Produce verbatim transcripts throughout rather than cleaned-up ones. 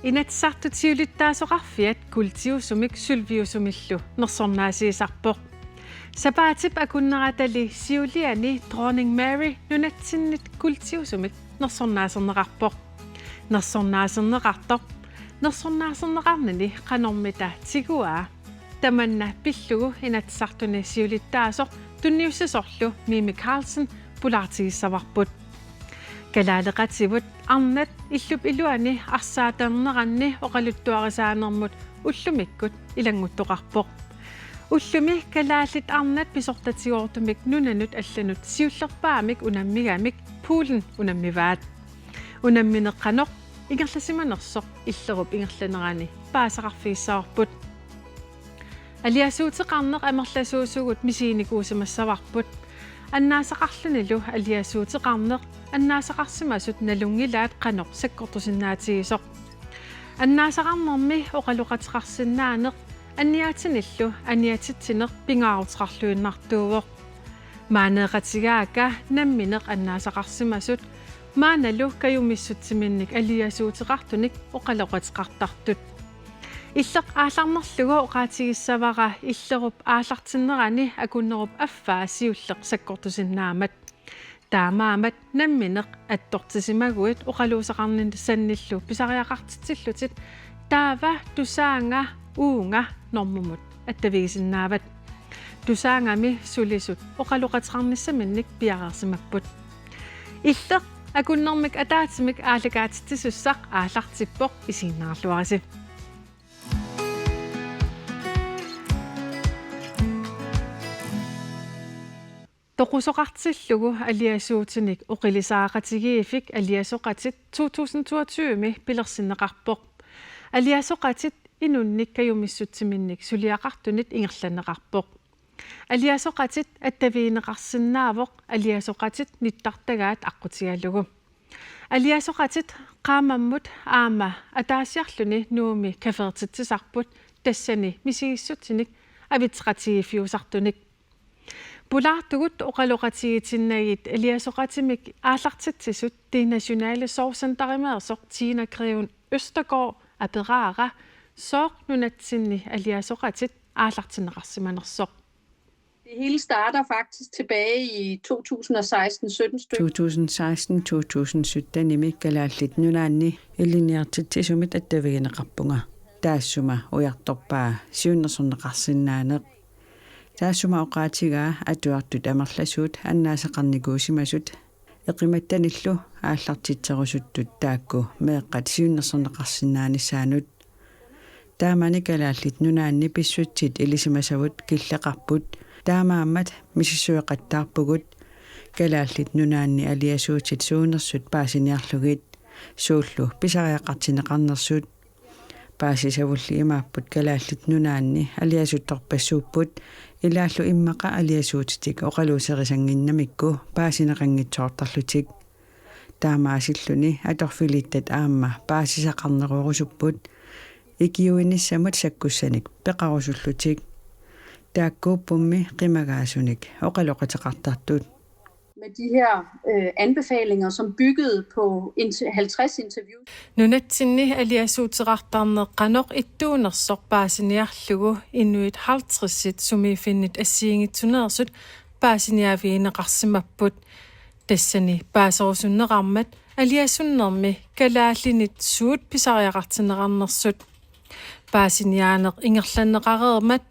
Inatsisartut siulittaasoqarfiat kultiusumik sølviusumillu nersornaasiisarpoq. Sapaatip akunneratali siuliani Dronning Mary nunatsinnit kultiusumik nersornaaserneqarpoq. Nersornaaserneqartoq. Nersornaaserneqarnini qanormita tiguaa? Tamanna pillugu Inatsisartuni siulittaasoq tunniussisorlu Mimi Karlsen pulaartigissavarput. Kalaaleqativut arnat illup iluani arsaattarneranni oqaluttuarisaanermut ullumikkut ilannguttoqarpoq. Ullumi kalaallit arnat pisortatigoortumik nunanut allanut siullerpaamik unammigamik poolen unammivaat. Unammineq qanoq ingerlasimanersoq Illerup ingerlanerani paasisaqarfigissavarput. Aliasuuteqarneq amerlasuusugut misiginikuusimassavarput. Annaasaqarlunilu aliasuuteqarneq annaasaqarsimasut nalunngilaat qanoq sakkortusinnaatigisoq. Annaasaqarnermi oqaloqateqarsinnaaneq aniatinillu aniatitsineq pingaaruteqarluinnartuuvoq. Maaneeqatigaakka nammineq annaasaqarsimasut maannalu kajumissutsiminnik aliasuuteqartunik oqaloqateqartartut. Illeq aallarnerlugu oqaatigissavara Illerup aallartinnerani akunnerup affaa siulleq sakkortusinnaammat. Taamaammat nammineq attortisimaguit oqaluusaqarnissannillu pisariaqartitsillutit taava Tusaannga uunga normumut attavigisinnaavat. Tusaanngami sulisut oqaloqateqarnissaminnik piareersimapput. Illeq akunnermik ataatsimik aallakaatitsisussaq aallartippoq, isiginnaarluarisi. Toqusoqartillugu aliasuutinik oqilisaaqatigiiffik Aliasoqatit to tusind toogtyve-mi pilersinneqarpoq. Aliasoqatit inunnik kajumissutsiminnik suliaqartunit ingerlanneqarpoq. Aliasoqatit attavigineqarsinnaavoq aliasoqatit nittartagaat aqqutigalugu. Aliasoqatit qaammammut aamma ataasiarluni Nuummi kaffertitsisarput, tassani misigissutsinik avitseqatigiiffiusartunik. Pulaartugut oqaloqatigiinnarnagit aliasoqatimik aallartitsisut De Nationale Sorgcenterimeersoq Tina Greven Østergaard aperaara sooq nunatsinni aliasoqatit aallartinneqarsimanersoq. Det hele starter faktisk tilbage i to tusind og seksten sytten stykke. To tusind seksten to tusind sytten-imi Kalaallit Nunaanni ilinniartitsisumit attavigineqarpunga. Taassuma ujartorpaa siunnersorneqarsinnaaneq. Taassuma oqaatigaa atuartut amerlasuut annaasaqarnikuusimasut eqimattanillu aallartitserusuttut taakku meeqqat siunnersorneqarsinnaanissaannut. Taamani Kalaallit Nunaanni pissutsit ilisimasavut killeqarput. Taamaammat misissueqattaarpugut Kalaallit Nunaanni aliasuutit suunersut paasiniarlugit, suullu pisariaqartinneqarnersut. Paasisavulli imaapput Kalaallit Nunaanni aliasuttorpassuupput, ilaallu immaqa aliasuutitik oqaluuserisannginnamikku paasineqanngitsoortarlutik. Taamaasilluni atorfilittat aamma paasisaqarnerorusupput, ikiuinissamut sakkussanik peqarusullutik. Taakkuuppummi qimagaasunik oqaloqateqartartut. Med de her øh, anbefalinger, som byggede på halvtreds interviews. Nunatsinni aliasuuteqartarneq qanoq ittuunersoq paasiniarlugu inuit halvtredsit sumiiffinnit assigiinngitsuneersut paasiniaavigineqarsimapput. Tassani paaserusunneqarmat aliasunnermi kalaallinit suut pisariaqartinneqarnersut. Paasiniaaneq ingerlanneqareermat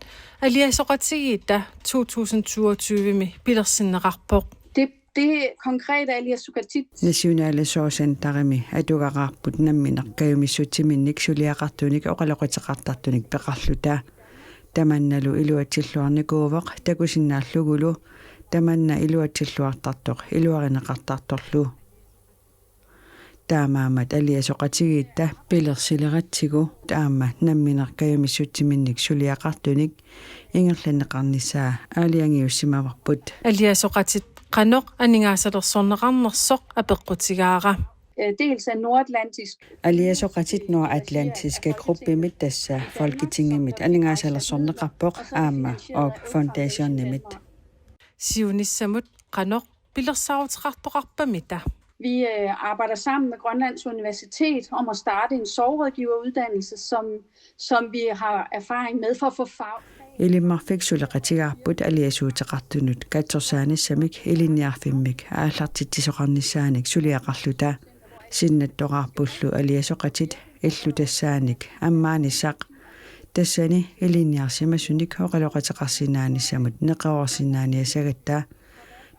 aliasoqatigiitta to tusind toogtyve-mi pilersinneqarpoq. Det, det konkrete er Aliasukatit. Nationale Sorgcenterimi atugaqarput nammineq kajumissutsiminnik suliaqartunik oqaloqateqartartunik peqarluta. Tamannalu iluatsilluarnikuuvoq takusinnaallugulu, tamanna iluatsilluartartoq iluarineqartartorlu. Taamaammat aliasoqatigiitta pilersileratsigu taama nammineq kajumissutsiminnik suliaqartunik ingerlanneqarnissaa aalajangiussimavarput. Aliasoqatit qanoq aningaasalersorneqarnersoq apeqqutigaara. Øh, dels af nordatlantisk. Aliasoqatit nordatlantiske gruppimit, tassa Folketingimit aningaasalersorneqarpoq aamma Org Foundationimit. Siunissamut qanoq pilersaaruteqartoqarpamita? Vi øh, arbejder sammen med Grønlands Universitet om at starte en sorgrådgiveruddannelse, som, som vi har erfaring med for at få fag. Ilimmarfik suleqatigaarput aliasuuteqartunut katsorsaanissamik ilinniarfimmik aallartitsisoqarnissaanik suliaqarluta. Sinnattoraarpullu aliasoqatit illu tassaanik ammaanissaq. Tassani ilinniarsimasunik oqaloqateqarsinnaanissamut neqeroorsinnaaniassagatta.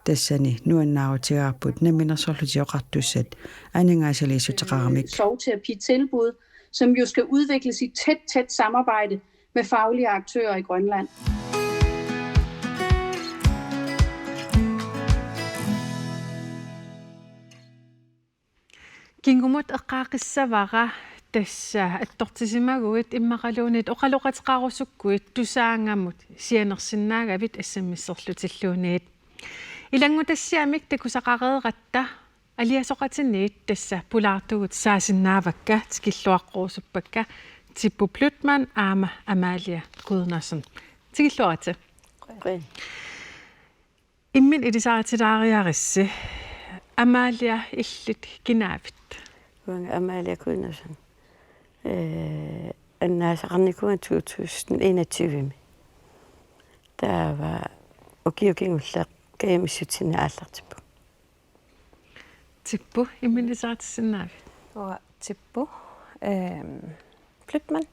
Tassani nuannaarutigaarput Namminersorlutik Oqartussat aningaasaliissuteqaramik. Sorgterapitilbud, som jo skal udvikles i tæt, tæt samarbejde med faglige aktører i Grønland. Kingumut eqqaaqissavara tassa attortisimaguit immaqaluunniit oqaloqateqarusukkuit Tusaanngamut sianersinnaagavit assammisserlutilluunniit. Ilanngutassiamik takusaqareeratta aliasoqatiniit tassa pulaartugut saasinnaavakka, tikilluaqquusuppakka Tippu Blüdmann aamma Amalia Guðnason. Tikilluaritsi. Qujan. Imminut ilisaritilaariaritsi. Amalia, illit kinaavit? Uanga Amalia Guðnason. Eh, annaasaqarnikuuvunga to tusind enogtyve-mi. Taava ukioq kingulleq kajumissutsinni aallartippunga. Tippu, imminut ilisaritissinnaavit? Uanga Tippu, ehm, Blüdmann.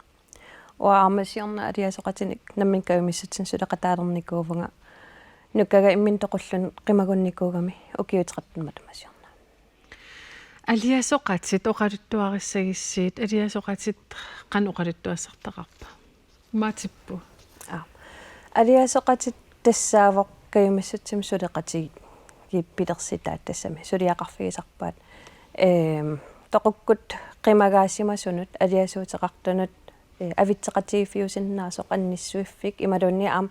Uanga aamma siorna aliasoqatinik nammineq kajumissutsinni suleqataalernikuuvunga. Nukagaq imminut toqulluni qimagunnikuugami ukiut tretten matuma siorna. Aliasoqatit oqaluttuarissagissigit, aliasoqatit qanoq oqaluttuassartaqarpa? Aamma Tippu. Aa. Aliasoqatit tassaavoq kajumissutsimik suleqatigiit pilersitaat, tassami suliaqarfigisarpaat. Ehm, toqukkut qimagaasimasunut aliasuuteqartunut, eh, avitseqatigiiffiusinnaasoq annissuiffik imaluunniit aamma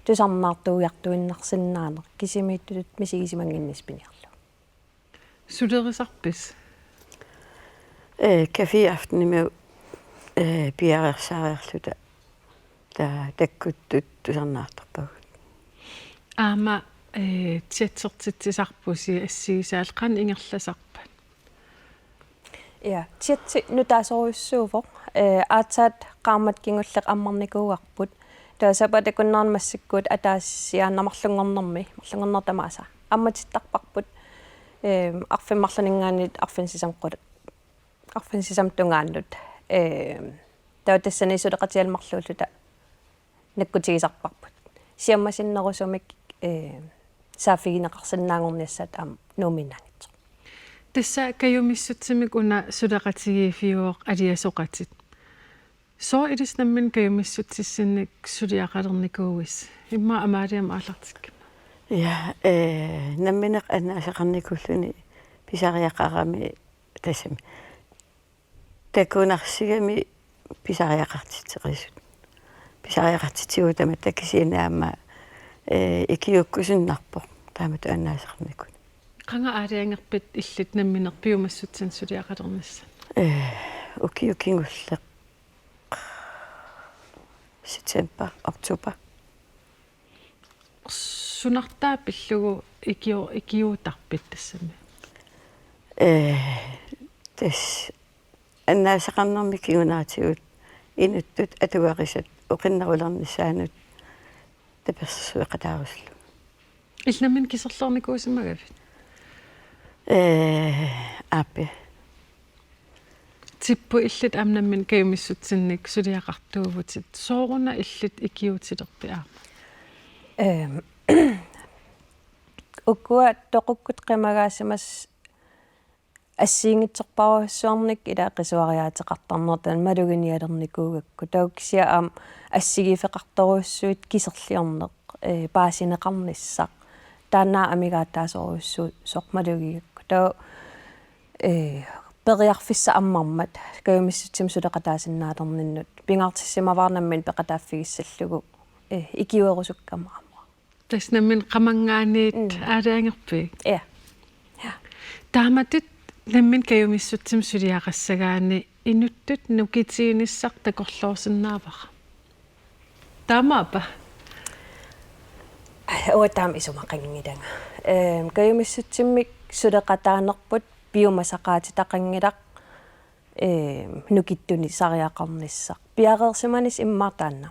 tusarnaartuujartuinnarsinnaaneq kisimiittutut misigisimannginnissaq piniarlugu. Sulerisarpisi? Eh, café aftenimi, eh, piareersaariarluta ta-, takkuttut tusarnaartarpagut. Aamma, eh, chatsertitsisarpusi assigisaallu, qanoq ingerlasarpat? Ja, chatti nutaasorujussuuvoq, eh, aatsaat qaammat kingulleq ammarnikuuarput. Taava sapaatip akunnerani massakkut ataasiaannaq marlunngornermi, marlunngorneq tamaasa ammatittarparput, ehm, arfineq-marlunninngaanniit arfineq-sisamat qul-, arfineq-sisamat tungaannut. Ehm, taava tassani suleqatigallarluta nakkutigisarparput. Siammasinnerusumik, ehm, saaffigineqarsinnaanngorniassaat aamma Nuummiinnaanngitsoq. Tassa kajumissutsimik una suleqatigiiffiuvoq aliasoqatit. Sooq ilissi nammineq kajumissutsissinnik suliaqalernikuuisi? Immaqa Amaliamut aallartikkama. Ja, eh, nammineq annaasaqarnikuulluni pisariaqarami tassami. Takunarsigami pisariaqartitseqisut. Pisariaqartitsigut tamatta kisianni aamma, eh, ikiuukkusunnarpoq taamatut annaasaqarnikuulluni. Qanga aalajangerpit illit nammineq piumassutsinik suliaqalernissannut? Eh, ukioq kingulleq. September, oktober. Sunartaa pillugu ikio-, ikiuutarpit tassami? Eh, tassa annaasaqarnermi kinguneratigut inuttut atugarisat oqinnerulernissaannut tapersersueqataarusullugu. Illit nammineq kiserliornikuusimagavit? Eh, aappi. Tippu, illit aamma nammineq kajumissutsinnik suliaqartuuvutit. Sooruna illit ikiuutilerpit aamma? Ehm, ukua toqukkut qimagaasimasut assigiinngitsorpassuarnik ila qisuariaateqartarnerat taanna maluginialernikuugakku. Taava kisianni aamma assigiiffeqartorujussuit kiserliorneq, eh, paasineqarnissaq. Taanna amigaataasorujussuusoq malugigakku. Taava, eh, periarfissat ammarmat kajumissutsimik suleqataasinnaalerninnut pingaartissimavara nammineq peqataaffigissallugu, eh, ikiuerusukkama aamma. Tassa nammineq qamanngaanniit Mm. aalajangerpit? Ja. Ja. Taamatut nammineq kajumissutsimik suliaqassagaanni inuttut nukittuunissaq takorloorsinnaavara. Taamaappa? Aj, uanga taama isumaqanngilanga. Ehm, kajumissutsimik suleqataanerput piumasaqaatitaqanngilaq, ee, nukittunisariaqarnissaq. Piareersimanissaq immaqa taanna.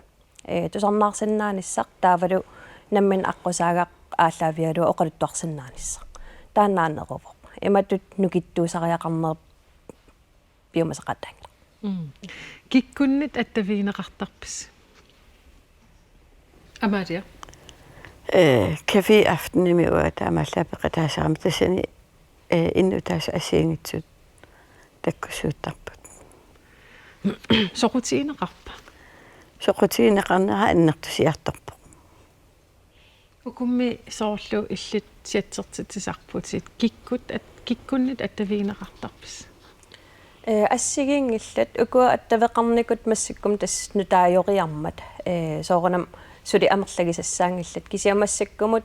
Ee, tusarnaarsinnaanissaq taavalu nammineq aqqusaagaq aallaavigalugu oqaluttuarsinnaanissaq. Taanna aneruvoq. Imatut nukittuusariaqarneq piumasaqaataanngilaq. Mm. Kikkunnit attavigineqartarpisi? Amalia. Ee, café aftenimi uanga taamaallaat peqataasarama tassani, ee, innuttaasut assigiinngitsut takkussuuttarput. Soqutigineqarpa? Soqutigineqarnera annertusiartorpoq. Ukummi soorlu illit chatsertitsisarputit kikkut at-, kikkunnit attavigineqartarpisi? Ee, assigiinngillat, ukua attaveqarnikut massakkut tassa nutaajoriarmat, ee, soorunami suli amerlagisassaanngillat, kisianni massakkumut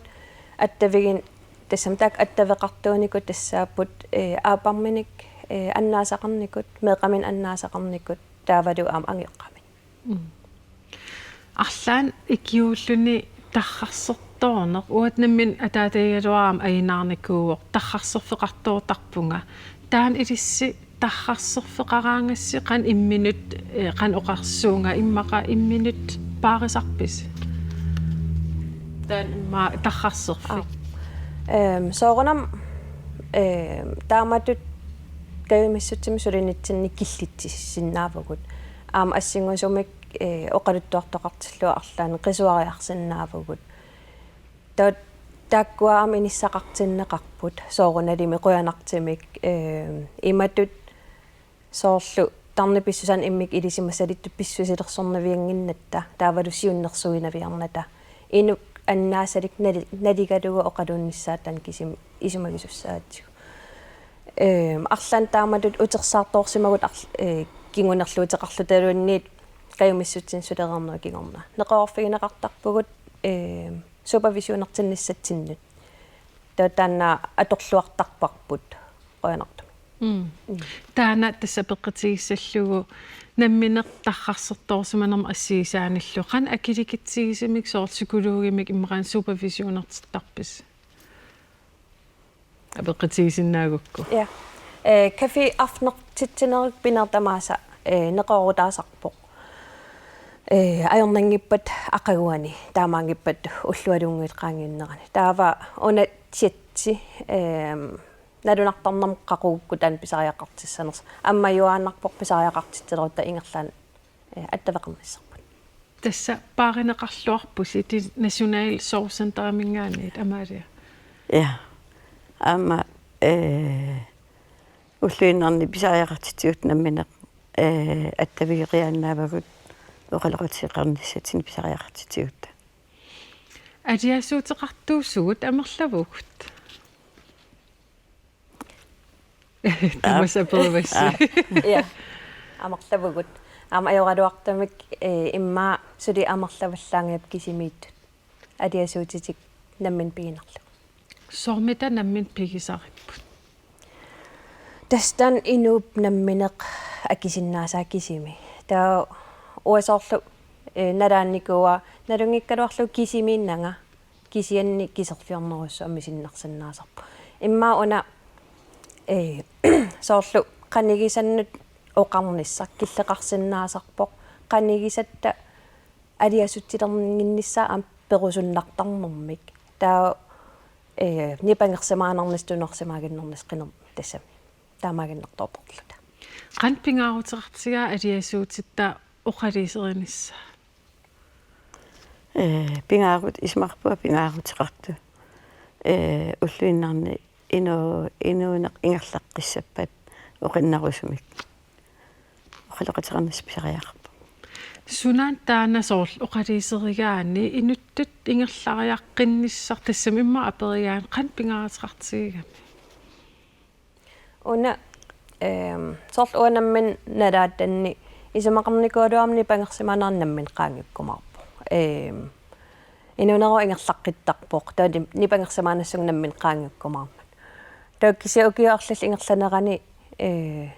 attavigin-, tassami taakku attaveqartuunikut tassaapput, ee, aapparminik, ee, annaasaqarnikut, meeqqaminik annaasaqarnikut, taavalu aamma angajoqqaaminik. Mm. Arlaannik ikiuulluni tarrarsertoorneq, uanga nammineq ataatagigaluarama ajunaarnikuuvoq, tarrarserfeqartoortarpunga. Taanna ilissi tarrarserfeqaraangassi qanoq imminut, ee, qanoq oqarsuunga, immaqa imminut paarisarpisi? Taanna immaqa tarrarserfik. Aap. Ehm, soorunami, ehm, taamatut kajumissutsimik sulinitsinni killitsissinnaavugut. Aamma assingusumik, ee, oqaluttuartoqartillugu arlaannik qisuariarsinnaavugut. Ta-, taakkua aamma inissaqartinneqarput soorunalimi qujanartumik, ee, imatut soorlu tarnip pissusaanut immikkut ilisimasalittut pissusilersornaviannginnatta, taavalu siunnersuinaviarnata. Inuk annaasalik nali-, naligalugu oqaluunnissaata taanna kisimi isumagisussaagatsigu. Ehm, arlaannik taamatut utersaartoorsimavugut arl-, ee, kingunerluuteqarlutaluunniit kajumissutsinni sulereernerup kingorna. Neqeroorfigineqartarpugut, ehm, supervisionertinnissatsinnut. Taava taanna atorluartarparput qujanartumik. Mm. Mm. Taanna tassa peqqutigissallugu nammineq tarrarsertoorsimanermut assigisaanillu. Qanoq akilikitsigisumik soorlu psykologimik immaqa aamma supervisionertittarpisi? Apeqqutigisinnaagukku. Ja. Ee, café aftenertitsinerup pineq tamaasa, ee, neqeroorutaasarpoq. Ee, ajornanngippat aqaguani, taamaanngippat ullualunnguit qaangiunnerani. Taava una chatti, ehm, nalunartarnermut qaqugukku taanna pisariaqartissanersoq. Aamma majuaannarpoq pisariaqartitsilerutta ingerlaannaq, ee, attaveqarnissarput. Tassa paarineqarluarpusi, tassa National Sorgcenteriminngaanniit, Amalia. Ja. Aamma, ee, ulluinnarni pisariaqartitsigutta nammineq, ee, attavigeriaannaavagut oqaloqateqarnissatsinnut pisariaqartitsigutta. Aliasuuteqartuusugut amerlavugut? Tamaasa aperivassi. Aa. Ja. Amerlavugut. Aamma ajoraluartumik, ee, immaqa suli amerlavallaanngilagut kisimiittut. Aliasuutitik nammineq pigiinnarlugu. Soormita nammineq pigisaripput? Tassa taanna inuup nammineq akisinnaasaa kisimi. Taava uanga soorlu, ee, nalaannikuuara nalunngikkaluarlugu kisimiinnanga. Kisianni kiserliornerujussuaq misinnarsinnaasarpoq. Immaqa una, ee, soorlu qanigisannut oqarnissaq killeqarsinnaasarpoq. Qanigisatta aliasutsilernginnissaa aamma perusunnartarnermik. Taava, ee, nipangersimaannarnissaq tunuarsimaaginnarnissaq qiner-, tassami. Taamaaginnartorporluta. Qanoq pingaaruteqartigaa aliasuutitta oqaluuserinissaa? Ee, pingaarut-, isumaqarpunga pingaaruteqartut. Ee, ulluinnarni inu-, inuuneq ingerlaqqissappat oqinnarusumik oqaloqateqarnissaq pisariaqarpoq. Sunaana taanna soorlu oqaluuserigaanni inuttut ingerlariaqqinnissaq tassami immaqa aperigaanni qanoq pingaaruteqartigigami? Una, ehm, soorlu uanga nammineq nalaattanni isumaqarnikuugaluarama nipangersimaannarneq nammineq qaangiukkumaarpoq. Ehm, inuunerup ingerlaqqittarpoq. Taava ni-, nipangersimaannassaanga nammineq qaangiukkumaarmat. Taava kisianni ukiut arlallit ingerlanerani, ee,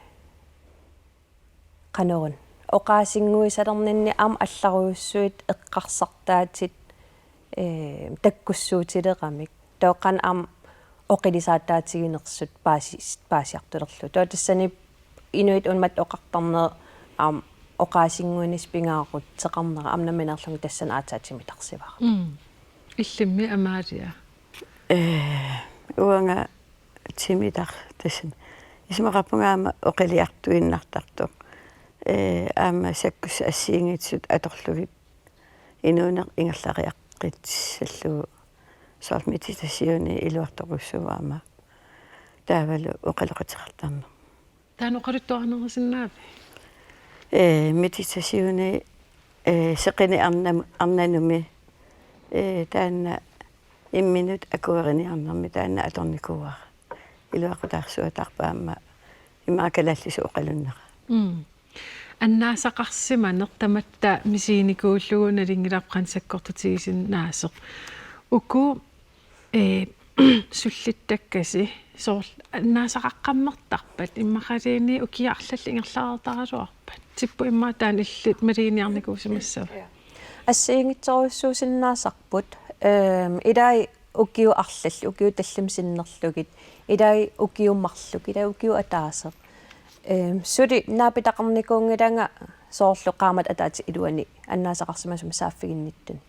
qanoruna. Oqaasinnguisalerninni aamma allarujussuit eqqarsartaatit, ee, takkussuutileramik. Taava qanoq aamma oqilisaataatiginersut paasis-, paasiartulerlugu. Taava tassani inuit uummat oqartarnerat aamma oqaasinnguinissaq pingaaruteqarnera aamma nammineerlunga tassani aatsaat timitarsivara. Mm. Illimmi Amalia? Ee, uanga timitaq tassani. Isumaqarpunga aamma oqiliartuinnartartoq. Ee, aamma sakkussat assigiinngitsut atorlugit inuuneq ingerlariaqqissallugu soorlu meditationi iluartorujussuuvoq aamma. Taavalu oqaloqateqartarneq. Taanna oqaluttuarnerusinnaaviuk? Ee, meditationi, ee, seqineq arnam-, arnanumi, ee, taanna imminut akueriniarnermi taanna atornikuuara. Iluaqutaarsuataarpoq aamma immaqa kalaallisut oqalunnera. Mm. Annaasaqarsimaneq tamatta misiginikuullugu nalunngilarput qanoq sakkortutigisinnaasoq. Uku, ee, sullittakkasi soorlu annaasaqaqqammertarpat immaqaluunniit ukiut arlallit ingerlareertaraluarpat. Tipput immaqa taanna illit maluginiarnikuusimassava? Assigiinngitsorujussuusinnaasarput, ehm, ilai ukiut arlallit, ukiut tallimat sinnerlugit, ilai ukiut marluk, ilai ukiut ataaseq. Ehm, suli naapitaqarnikuunngilanga soorlu qaammat ataatsip iluani annaasaqarsimasumik saaffiginnittuni.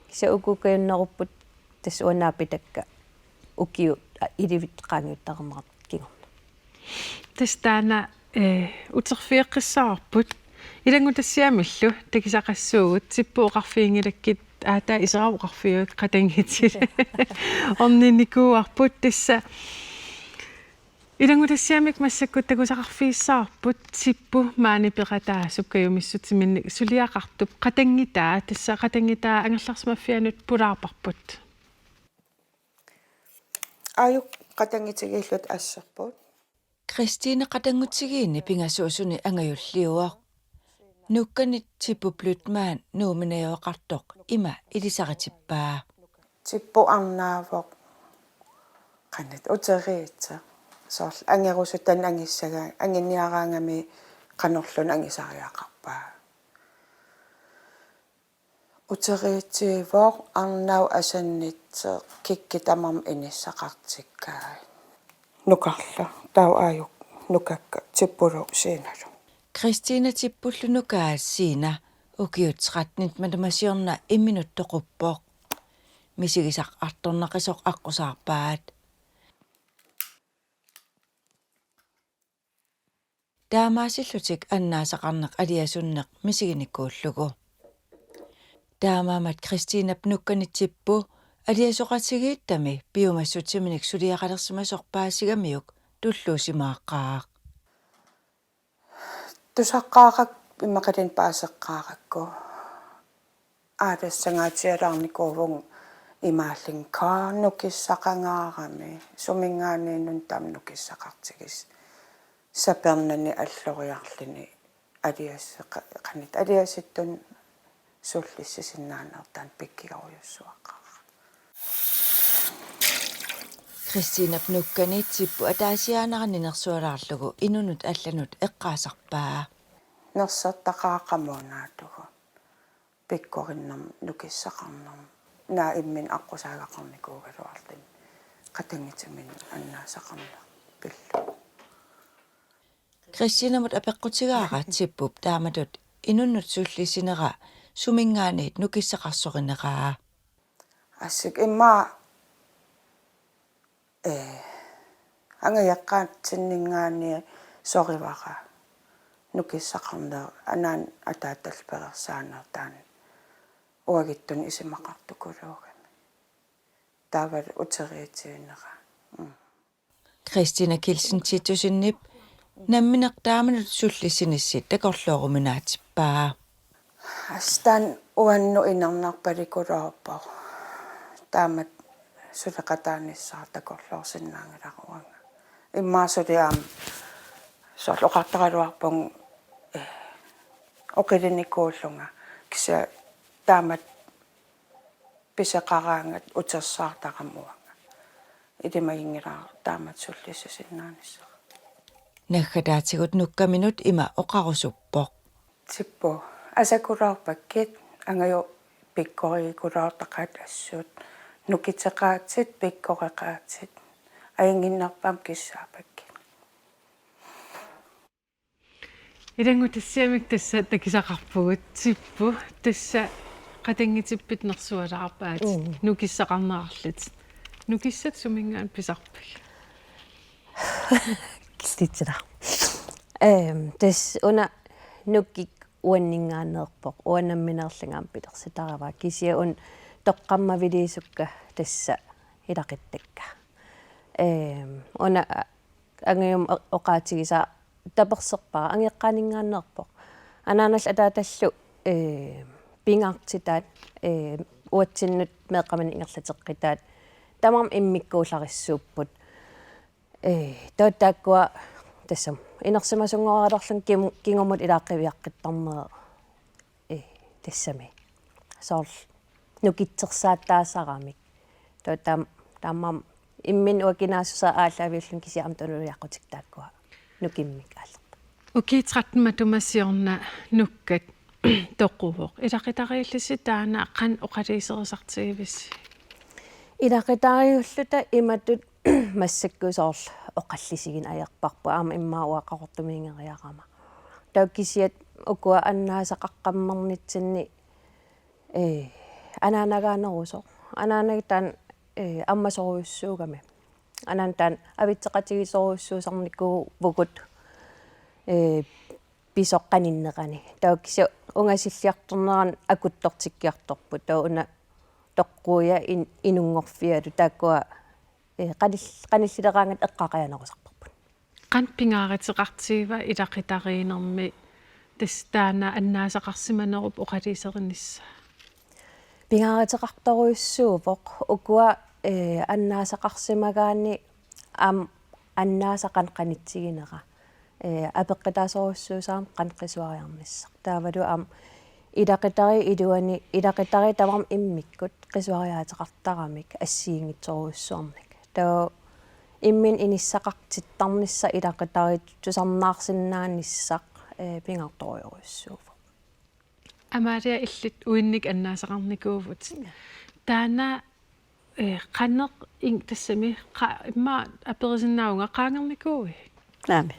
Kisianni uku ukajunnerupput tassa uanga naapitakka ukiut, a, ilivitsut qaangiuttareernerat kingorna. Tassa taanna, eh, uterfigeqqissavarput. Ilanngutassiamillu takusaqassuugut, Tipput oqarfiginngilakkit, aataa Iseraq oqarfigaat qatanngutit. Orninnikuuarput tassa. Ilanngutassiamik massakkut takusaqarfigissavarput Tipput maani peqataasup kajumissutsiminnik suliaqartup qatanngutaa, tassa qatanngutaa angerlarsimaffianut pulaarparput. Aajuku qatanngutigiilluta asserput. Christine qatanngutigiinni pingasuusuni angajulliuvoq. Nukkanit Tipput Blüthmann Nuumminioqartoq ima ilisaritippaa. Tipput arnaavoq qanoq uteriitseq. Soorlu angerusutaq angissagaa, anginiaraangami qanorluunniit angisariaqarpaa. Uteriitsiivoq, arnaq asannitseq, kikkut tamarmik inissaqartikkaat. Nukarleq, taava aajuku nukakka Tippulu Siinalu. Christine Tippullu nukaa Siina ukiut tretten matuma siorna imminut toquppoq. Misigisaq artornaqisoq aqqusaarpaat. Taamaasillutik annaasaqarneq aliasunneq misiginikuullugu. Taamaammat Christinep nukkani Tipput aliasoqatigiittami piumassutsiminik suliaqalersimasoq paasigamiuk tulluusimaaqqaaq. Tusaqqaarakku immaqaluunniit paaseqqaarakku. Aalassangaatsialaarnikuuvunga imaallunga kaa nukissaqangaarami, suminngaanniinnut taama nukissaqartigis-, sapernani alloriarluni aliaseqa-, qanoq aliasittunut sullissisinnaanertaa pikkorujussuaqqaarami. Christinep nukkani Tipput ataasiaannarani nersualaarlugu inunnut allanut eqqaasarpaa. Nersortaqaaq qamuunaatigut. Pikkorinnermut nukissaqarnermut. Naak imminut aqqusaagaqarnikuugaluarluni qatanngutiminut annaasaqarneq pillugu. Christinamut apeqqutigaara Tippup taamatut inunnut sullissinera suminngaanniit nukissaqarsorineraa. Assut immaqa ee, angajoqqaatsinninngaanniit sorivara nukissaqarneq anaanap ataatallu pereersaaneq taanna uaguttunik isumaqartukuluugami. Taavalu uteriitiinera. Mm. Christina Kielsen Titussenip nammineq taamatut sullissinissi takorlooruminaatsippaa. Assut taanna uannut inernarpalikuluuvoq. Taamatut suleqataanissaa takorloorsinnaanngilara uanga. Immaqa suli aamma soorlu oqartaraluarpunga, eh, oqilinikuullunga kisianni taamatut pisoqaraangat utersaartarama uanga. Ilimaginngilara taamatut sullissisinnaanissara. Naggataatigut nukkaminut ima oqarusuppoq. Tipput, asakulaarpakkit, angajoq pikkorigikulaartaqaat assut. Nukiteqaatit, pikkoreqaatit. Ajunnginnerpaamik kissaappakkit. Ilanngutassiamik tassa takusaqarpugut, Tippu, tassa qatanngutippit nersualaarpaat. Mm. Nukissaqarnerarlutit. Nukissat suminngaanniit pisarpigit? Killitsila. Ehm, tassa una nukiit uanninngaanneerpoq, uanga nammineerlunga aamma pilersitarivara, kisianni una toqqammaviliisukka tassa ilaquttakka. Ehm, una angajummik o-, oqaatigisaa taperserpara, angajoqqaaninngaanneerpoq. Anaanallu ataatallu, ehm, pingaartitaat, ehm, uatsinnut meeqqaminnut ingerlateqqitaat. Tamarmik immikkuullarissuupput. Ee, taava taakkua tassami inersimasunngoraluarlunga kim-, kingumut ilaaqqiviaqqittarnerat, ee, tassami. Soorlu nukitsersaattaasaramik. Taava taam-, taamaammat imminut uanga kinaassusaa aallaaviullunga kisianni aamma tunuliaqutikka taakkua nukimmik aallertarput. Ukiut tretten matuma siorna nukkat toquvoq. Ilaqutariillusi taanna qanoq oqaluuserisartigivisi? Ilaqutariilluta imatut massakkut soorlu oqallisigineq ajorparput, aamma immaqa uanga Qaqortumiinngeriarama. Taava kisianni ukua annaasaqaqqammernitsinni, ee, anaanagaanerusoq. Anaanaga taanna, ee, ammasorujussuugami. Anaana taanna avitseqatigisorujussuusarnikuuvugut, ee, pisoq qaninnerani. Taava kisianni ungasilliartornerani akuttortikkiartorput. Taava una toqquuja in-, inunngorfialu taakkua, ee, qanil-, qanillileraangatta eqqaqajanerusarparput. Qanoq pingaaruteqartigiva ilaqutariinnermi tassa taanna annaasaqarsimanerup oqaluuserinissaa? Pingaaruteqartorujussuuvoq ukua, ee, annaasaqarsimagaanni aamma annaasaq qanoq qanitsiginera. Ee, apeqqutaasorujussuusarami qanoq qisuariarnissaq. Taavalu aamma ilaqutariit iluani, ilaqutariit tamarmik immikkut qisuariaateqartaramik assigiinngitsorujussuarnik. Taava imminut inissaqartittarnissaq ilaqutariit tusarnaarsinnaanissaq, ee, pingaartorujorujussuuvoq. Amalia, illit uinnik annaasaqarnikuuvutit. Taanna, ee, qanoq in-, tassami qa-, immaqa aperisinnaavunga, qaangernikuuit? Naamik.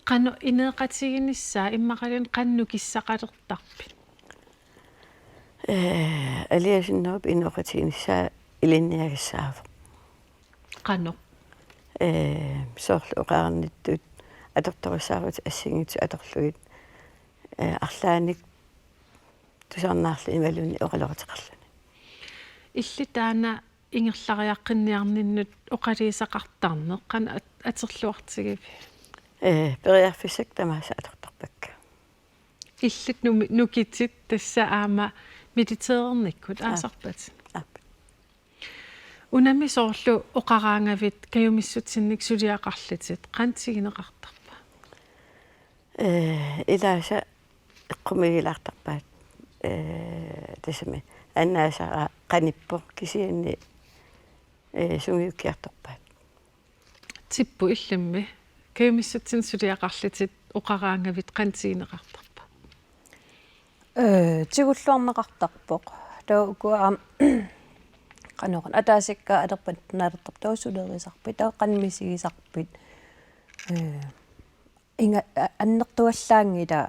Qanoq inoqatiginissaa immaqaluunniit qanoq nukissaqalertarpit? Ee, aliasunnerup inoqatiginissaa ilinniagassaavoq. Qanoq? Ee, soorlu oqarnittut atortorissaarutit assigiinngitsut atorlugit, ee, arlaannik tusarnaarluni imaluunniit oqaloqateqarluni. Illit taanna ingerlariaqqinniarninnut oqaluusaqartarneq qanoq at-, atorluartigivit? Ee, periarfissat tamaasa atortarpakka. Illit numi-, nukitit tassa aamma militærinnikkut, aap, aasarpatit? Aap. Unami soorlu oqaraangavit kajumissutsinnik suliaqarlutit, qanoq tiguneqartarpa? Ee, ilaasa eqqumiigilaartarpaat, ee, tassami annaasara qanippoq kisianni, ee, sungiukkiartorpaat. Tippu, illimmi kajumissutsinnik suliaqarlutit oqaraangavit qanoq tiguneqartarpa? Ee, tigulluarneqartarpoq. Taava ukua aamma qanoq una ataasiakkaat atorpat naalertarput, taava sulerisarpit, taava qanoq misigisarpit. Ee, inga-, a-, annertuallaanngilaq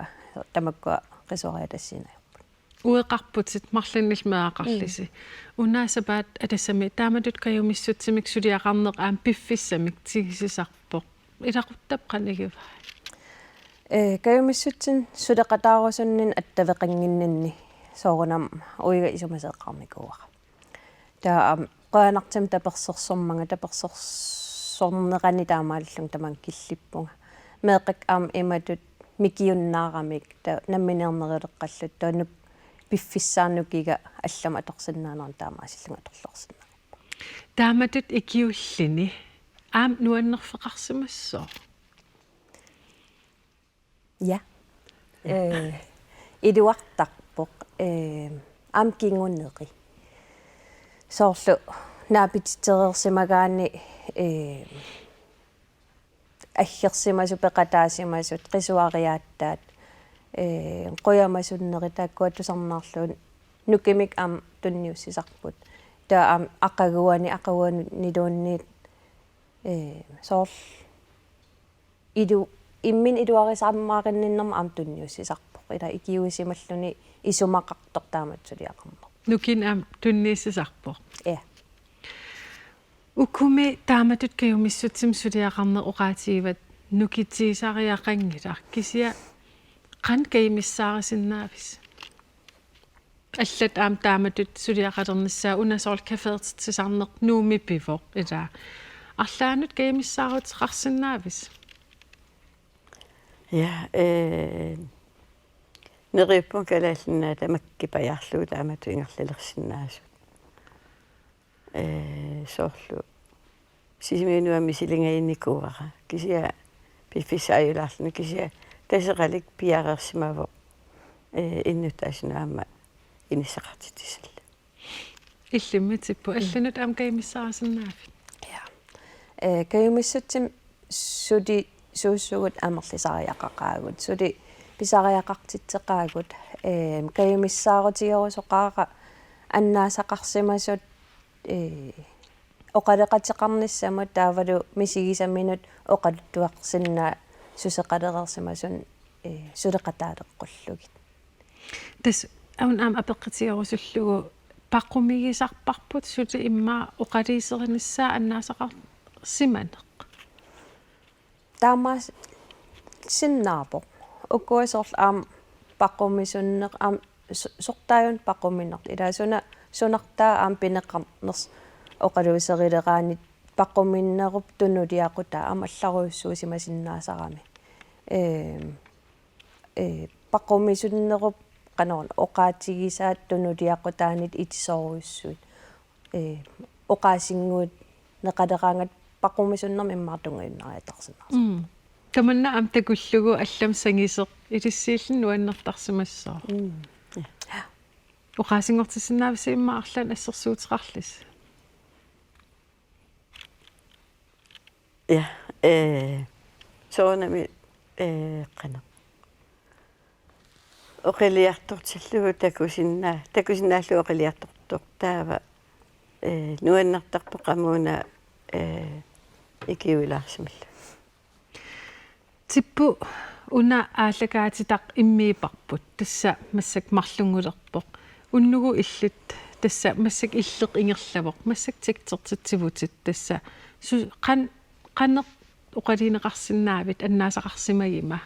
tamakkua qisuariaatassiineq ajorput. Ueqarputit marlunnillu meeraqarlusi. Mm. Una sapaatip-, aa, tassami taamatut kajumissutsimik suliaqarneq aamma piffissamik tigusisarpoq. Ilaquttap qanoq igivai? Ee, kajumissutsinni suleqataarusunninni attaveqannginninni soorunami uiga isumasioqarnikuuara. Taava aamma qujanartumik tapersersormanga, tapersersornerani taamaalillunga tamanna killippunga. Meeqqakka aamma imatut mikiunnaaramik, taava nammineerneruleqqallutik, taava nup-, piffissaanut nukiga allamut atorsinnaanerannut taamaasillunga atorluarsinnaavarput. Taamatut ikiulluni aamma nuannerfeqarsimassooq? Ja. Ee, iluartarpoq, ee, aamma kinguneri. Soorlu naapititsereersimagaanni, ee, aggersimasut, peqataasimasut, qisuariaataat, ee, qujamasunneri taakkua tusarnaarlugit nukimik aamma tunniussisarput. Taava aamma aqaguani, aqaguaniluunniit, ee, soorlu ilu-, imminut iluarisammaarinninnermut aamma tunniussisarpoq. Ila ikiuisimalluni isumaqartoq taamatut suliaqarneq. Nukinnik aamma tunniussisarpoq. Ja. Ukumi taamatut kajumissutsimik suliaqarneq oqaatigivat nukittuusariaqanngilaq, kisianni qanoq kajumissaarisinnaavisi? Allat aamma taamatut suliaqalernissaat, una soorlu kafeertitsisarneq Nuummi pivoq, ila. Arlaannut kajumissaaruteqarsinnaavisi? Ja, ee, neriuppunga Kalaallit Nunaata makku pajaarlugu taamatut ingerlalersinnaasut. Ee, soorlu Sisimiunut aamma misilinnginnikuuara. Kisianni piffissaq ajulaarluni, kisianni Taseralik piareersimavoq, ee, innuttaasunut aamma inissaqartitsissallugu. Illimmi Tippu, allanut aamma kajumissaarisinnaavit? Ja. Ee, kajumissutsimik sulisuussugut amerlisariaqaqaagut, suli pisariaqartitseqaagut, ee, kajumissaarutigerusoqaara annaasaqarsimasut, ee, oqaloqateqarnissamut taavalu misigisaminut oqaluttuarsinnaasoqalereersimasunut, ee, suleqataaleqqullugit. Tassa una aamma apeqqutigerusullugu paqumigisarparput suli immaqa oqaluuserinissaa annaasaqarsimaneq? Taamaassinnaavoq. Ukua soorlu aamma paqumisunneq, aamma su-, sortaajunnaq paquminertut. Ila suna-, sunartaa aamma pineqarnersoq oqaluuserileraanni paquminnerup tunuliaqutaa aamma allarujussuusimasinnaasarami. Eem, ee, paqumisunnerup qanoruna oqaatigisaat tunuliaqutaanit itisoorujussuit. Ee, oqaasinnguit neqaleraangat paqumisunnermik immaqa tungajunnariataarsinnaasoq. Mm. Tamanna aamma takullugu allamik sangiseq ilissiilluni nuannertarsimassooq. Mm. Ja. Oqaasinngortissinnaavisi immaqa arlaannik assersuuteqarlusi? Ja, ee, soorunami, ee, qanoq. Oqiliartortillugu takusinnaa-, takusinnaallugu oqiliartortoq taava, ee, nuannertarpoq aamma una, ee, ikiuilaarsimalluni. Tippu, una aallakaatitaq immiiparput, tassa massakkut marlunngulerpoq. Unnugu illit, tassa massakkut illeq ingerlavoq, massakkut tektertitsivutit, tassa su-, qan-, qanoq oqalugineqarsinnaavit annaasaqarsimaguma?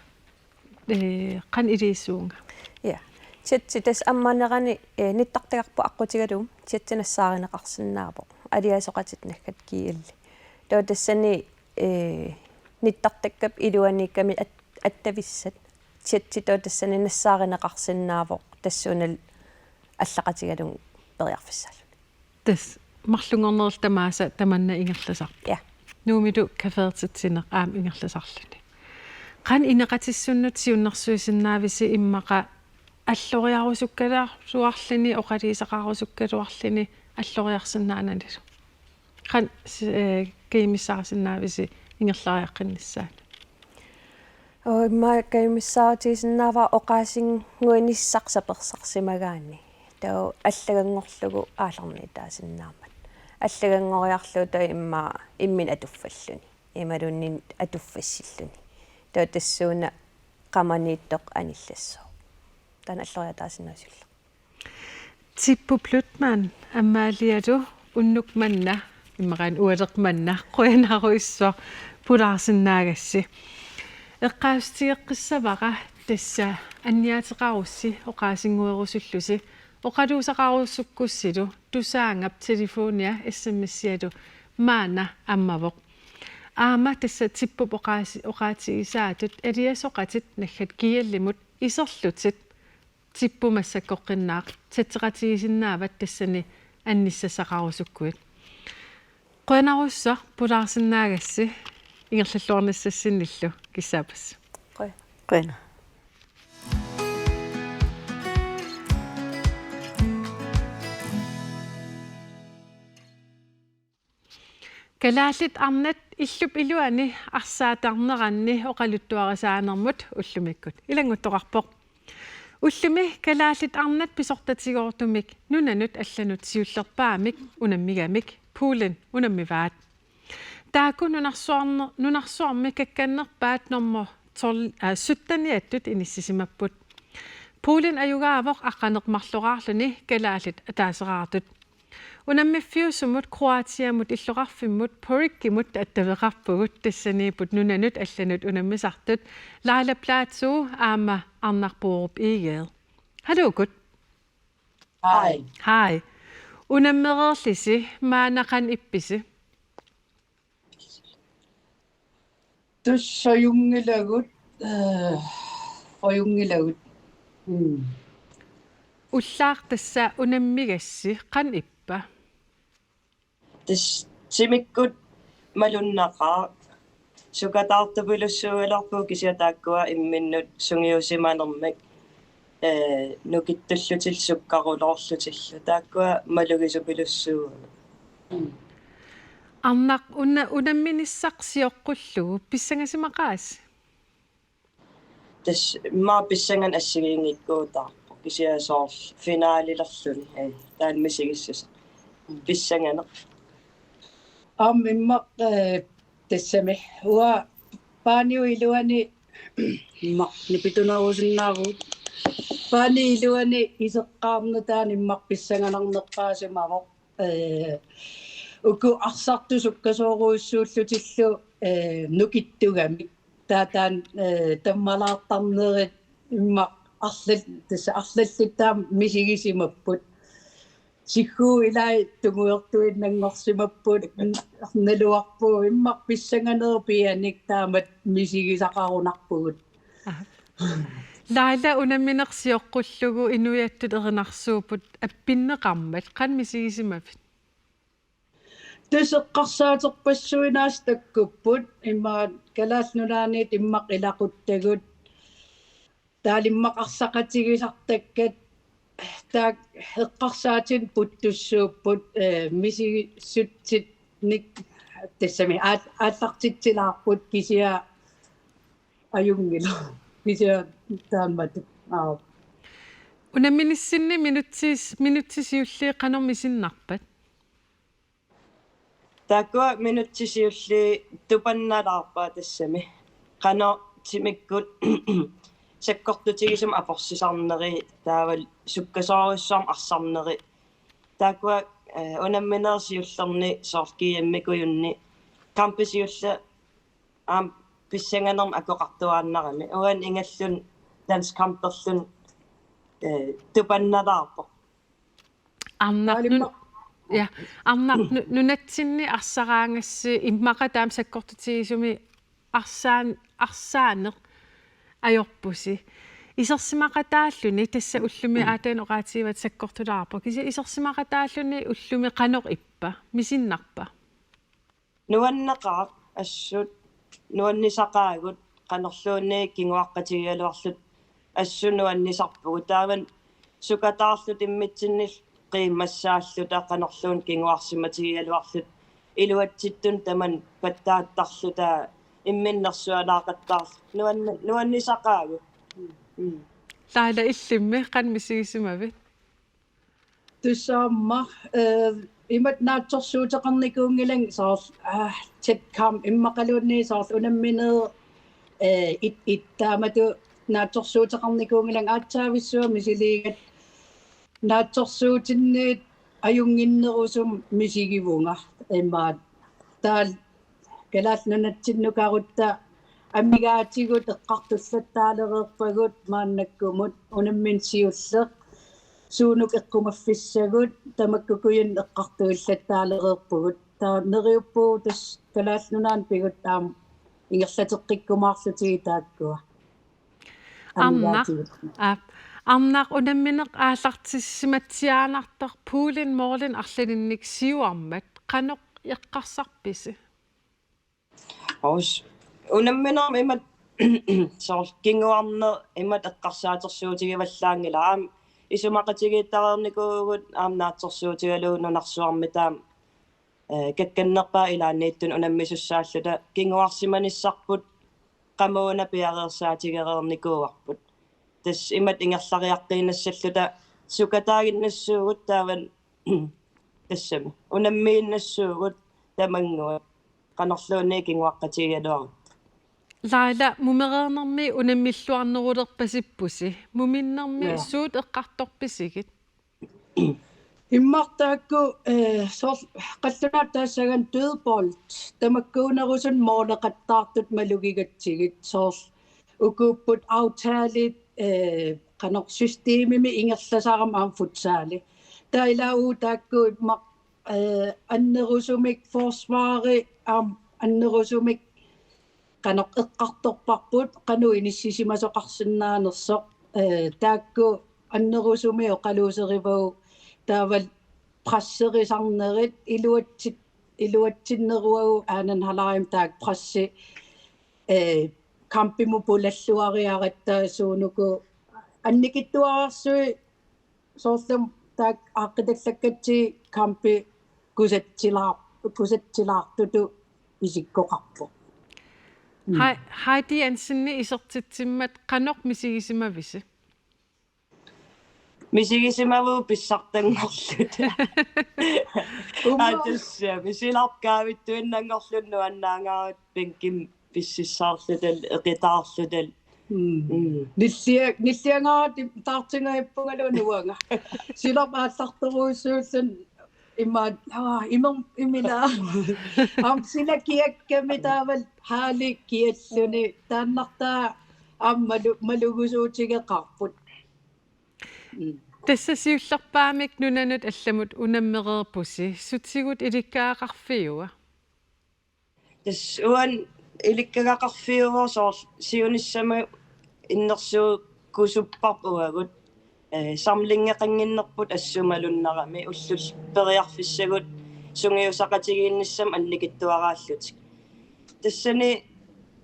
Ee, qanoq iliuusuunga? Ja. Chatti tassa ammanerani, ee, nittartagarput aqqutigalugu chatti nassaarineqarsinnaavoq. Aliasoqatitta naggat G L. Taava tassani, ee, nittartakkap iluaniikkami at-, attavissat. Chatti taava tassani nassaarineqarsinnaavoq tassuunalu allaqatigalugu periarfissaalluni. Tassa marlunngornerlu tamaasa tamanna ingerlasarpoq. Ja. Nuummilu kafeertitsineq aamma ingerlasarluni. Qanoq ineqatissunnut siunnersuisinnaavisi immaqa alloriarusukkaluarluni, oqaluusaqarusukkaluarluni alloriarsinnaananilu? Qanoq si-, ee, kajumissaarisinnaavisi ingerlariaqqinnissaanut? Oo, immaqa kajumissaarutigisinnaavara oqaasinnguinissaq sapersarsimagaanni. Taava allaganngorlugu aallarniitaasinnaammat. Allaganngoriarlugu taava immaqa imminut atuffalluni. Imaluunniit atuffassilluni. Taava tassuuna qamaniittoq anillassooq. Taanna alloriataasinnaasoq siulleq. Tippu Blutmann, Amaalialu, unnuk manna, immaqaana ualeq manna, qujanarujussuaq pulaarsinnaagassi. Eqqaassutigeqqissavara tassa anniaateqarussi oqaasinnguerusullusi, oqaluusaqarusukkussilu, Tusaagap telefonia S M S-ialu maanna ammavoq. Aamma tassa Tippup oqaasi-, oqaatigisaatut aliasoqatit naggat G L-imut iserlutit Tipput massakkorpiaq chatteqatigisinnaavat tassani annissassaqarusukkuit. Qujanarsuaq pulaarsinnaagassi ingerlalluarnissassinillu kissaappassi. Qujan. Qujan. Kalaallit arnat illup iluani arsaattarneranni oqaluttuarisaanermut ullumikkut ilannguttoqarpoq. Ullumi kalaallit arnat pisortatigoortumik nunanut allanut siullerpaamik unammigamik Poolen unammivaat. Taakku nunarsuarne-, nunarsuarmi kakkannerpaat nummer tolv, øh, sytteniattut inissisimapput. Poolen ajugaavoq aqqaneq-marloraarluni kalaallit ataaseraartut. Unammiffiusumut Kroatiamut illoqarfimmut Porikimut attaveqarpugut, tassaniipput nunanut allanut unammisartut Laila Platou aamma Arnaq Borup Egede. Hallo, Kut. Hej. Hej. Unammereerlisi, maanna qanoq ippisi? Tassa ajunngilaq, øh, ajunngilaq. Mm. Ullaaq, tassa unammigassi, qanoq ippa? Tassa timikkut malunnaqaaq. Sukataartupilussuugaluarpugut kisianni taakkua imminnut sungiusimanermik, øh, nukittullutillu sukkaruloorlutillu. Taakkua malugisupilussuugaluarput. Arnaq, una-, unamminissaq sioqqullugu, pissangasimaqaasi? Tassa immaqa pissanganaq assigiinngikkuutaarpoq, kisianni soorlu finaalilerluni, øh, taanna misigissuseq. Pissanganaq. Aamma immaqa, øh, tassami uanga paaniup iluani immaqa nipitunerusunnaavugut. Paaniup iluani iseqqaarneq taanna immaqa pissanganarnerpaasimavoq. Øh, uku arsartut sukkasoorujussuullutillu, øh, nukittugamik. Taava taanna, øh, tammalaartarnerit immaqa arlal-, tassa arlallit taama misigisimapput. Siggugut ilai tungujortuinnanngorsimapput, naluarpugut, immaqa pissanganerup pianik taamatut misigisaqarunarpugut. Aha. Laila, unammineq sioqqullugu inuiattut erinarsuupput appinneqarmat, qanoq misigisimavit? Tassa eqqarsaaterpassuit aasiit takkupput, immaqa Kalaallit Nunaanniit immaqa ilaquttagut. Taava immaqa arsaqatigisartakkat, taakku eqqarsaatinik puttussuupput, øh, misigissutsinnik tassami aal-, aallartitsilaarput, kisianni ajunngilaq. Kisianni taamatut. Aap. Unamminissinni minutsis-, minutsit siulliit qanoq misinnarpat? Taakkua minutsit siulliit tupannalaarpaat tassami. Qanoq timikkut sakkortutigisumik aporsisarneri, taavalu sukkasoorujussuarmik arsarneri. Taakkua, øh, unamminerit siullerni soorlu G M-ikkujunni kampi siulleq aamma pissanganermik akoqartuaannarami. Uani ingerluni landskamperluni, øh, tupannalaarpoq. Arnaq, Alimma-, nun-, ja, Arnaq, nu-, nunatsinni arsaraangassi immaqa taama sakkortutigisumik arsaan-, arsaaneq ajorpusi. Isersimaqataalluni, tassa ullumi aataanik oqaatigivaat sakkortulaarpoq. Kisianni isersimaqataalluni ullumi qanoq ippa? Misinnarpa? Nuanneqaaq, assut nuannisaqaagut, qanorluunniit kinguaqqatigigaluarluta assut nuannisarpugut. Taavani sukataarluta immitsinnillu qiimmassaalluta, qanorluunniit kinguarsimatigigaluarluta iluatsittuni tamanna pattaattarluta imminnersualaaqattaarluta. Nuanni-, nuannisaqaagut. Mm. Laila, illimmi qanoq misigisimavit? Tassa aamma, øh, imatut naatsorsuuteqarnikuunngilanga soorlu, ah, tæt kamp immaqaluunniit soorlu unamminerit, øh, et et taamatut naatsorsuuteqarnikuunngilanga, aatsaavissuaq misiliigatta naatsorsuutinniit ajunnginnerusumik misigivunga, imaattoq taava Kalaallit Nunatsinnukarutta amigaatigut eqqartullattaalereerpagut maannakkumut, unammineq siulleq suunukua eqqumaffissagut, tamakkukujunnik eqqartuillattaalereerpugut. Taava neriuppugut tassa Kalaallit Nunaannut pigutta aamma ingerlateqqikkumaarlutigit taakkua. Arnaq, amigaatigut. Aap, Arnaq, unammineq aallartissimatsiaannartoq, Poolen målini arlalinnik siuarmat qanoq eqqarsarpisi? Os, unamminermi imatut soorlu kinguarneq imatut eqqarsaatersuutigivallaanngilaq, aamma isumaqatigiittareernikuuvugut aamma naatsorsuutigalugu nunarsuarmi taama, øh, kakkannerpaat ilaanniittuni unammisussaallutalu kinguarsimanissarput qamuuna piareersaatigereernikuuarput. tassa imatut ingerlariaqqiinnassalluta sukataaginnassuugut taava tassami unammiinnassuugut tamannguaq qanorluunniit kinguaqqatigigaluarutta. Laila, mumereernermi unammilluarnerulerpasippusi. Muminnermi Ja. suut eqqartorpisigit? Immaqa taakku, eh, soorlu qallunaatut taassagaanni dødbold, tamakkuunerusut måleqattaartut malugigatsigit, soorlu ukuupput aftalit, eh, qanoq systemimi ingerlasarami aamma futsali. Taava ilaa uagut taakku immaqa, eh, annerusumik forsvari aamma annerusumik qanoq eqqartorparput qanoq inissisimasoqarsinnaanersoq, eh, taakku annerusumik oqaluuserivagut taavalu presserisarnerit iluatsit-, iluatsinneruagut aanan halaajum taakku pressi, eh, kampimut pulalluariaratta suunuku annikitsuararsuit soorlumi taakku aaqqitallakkatsigit kampi kusatsilaar-, kusatsilaartutut isikkoqarpoq. Mm. Hei-, Heidi Jensenip isertitsimmat qanoq misigisimavisi? Misigisimavugut pissartanngorluta. Uuma. Aa, tassa, misilarp kaavittuinnanngorluni nuannaangaarutta bænkimi pississaarluta, eqitaarluta. Mm. Mm. Nillia-, nilliangaarutta taartingaippungalu nuanga. Silarp aallartorujussuulluni imaat, aa, imer-, imila. Aamma sila kiakkami taavalu haali kialluni. Taannartaa aamma malu-, malugusuutigeqaarput. Mm. Tassa siullerpaamik nunanut allamut unammereerpusi, sutigut ilikkagaqarfiua? Tassa uani ilikkagaqarfiuvoq soorlu siunissami innersuukkusupparput uagut, eh, samlingeqannginnerput assut malunnarami, ullut periarfissagut sungiusaqatigiinnissamut annikitsuaraallutik. Tassani,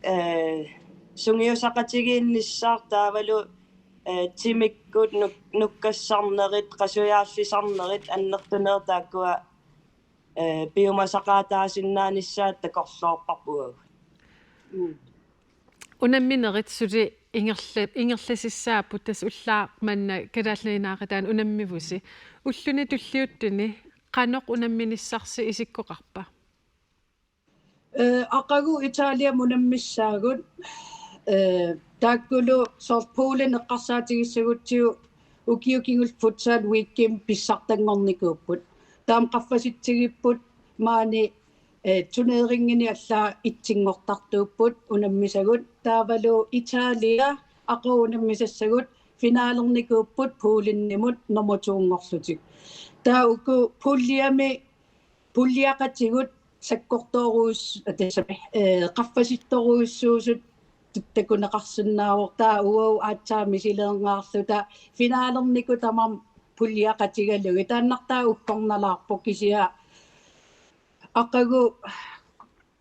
eh, sungiusaqatigiinnissaq taavalu, eh, timikkut nuk-, nukkassarnerit, qasujaallisarnerit annertunerit taakkua, eh, piumasaqaataasinnaanissaat takorloorparput uagut. Mm. Unamminerit suli ingerla-, ingerlasissaapput, tassa ullaaq manna Kalaallit Nunaata aqqutaani unammivusi. Ulluni tulliuttuni qanoq unamminissarsi isikkoqarpa? Eh, aqagu Italiami unammissaagut, eh, taakkulu soorlu poolini eqqarsaatigissagutsigu ukiut kingulliit futsal weekend pissartanngornikuupput. Taama qaffasitsigipput maani, eh, turneringinik allaat etsinngortartuupput unammisagut. Taavalu Italia aqagu unammisassagut finalernikuupput poolinimut nummer to-nngorlutik. Taava uku puljemi puljeqatigut sakkortoorus-, tassami, eh, qaffasittorujussuusut takuneqarsinnaavoq, taava uagut aatsaat misileerngaarluta finalernikuupput tamarmik puljeqatigalugit, taannartaa uggornalaarpoq kisianni aqagu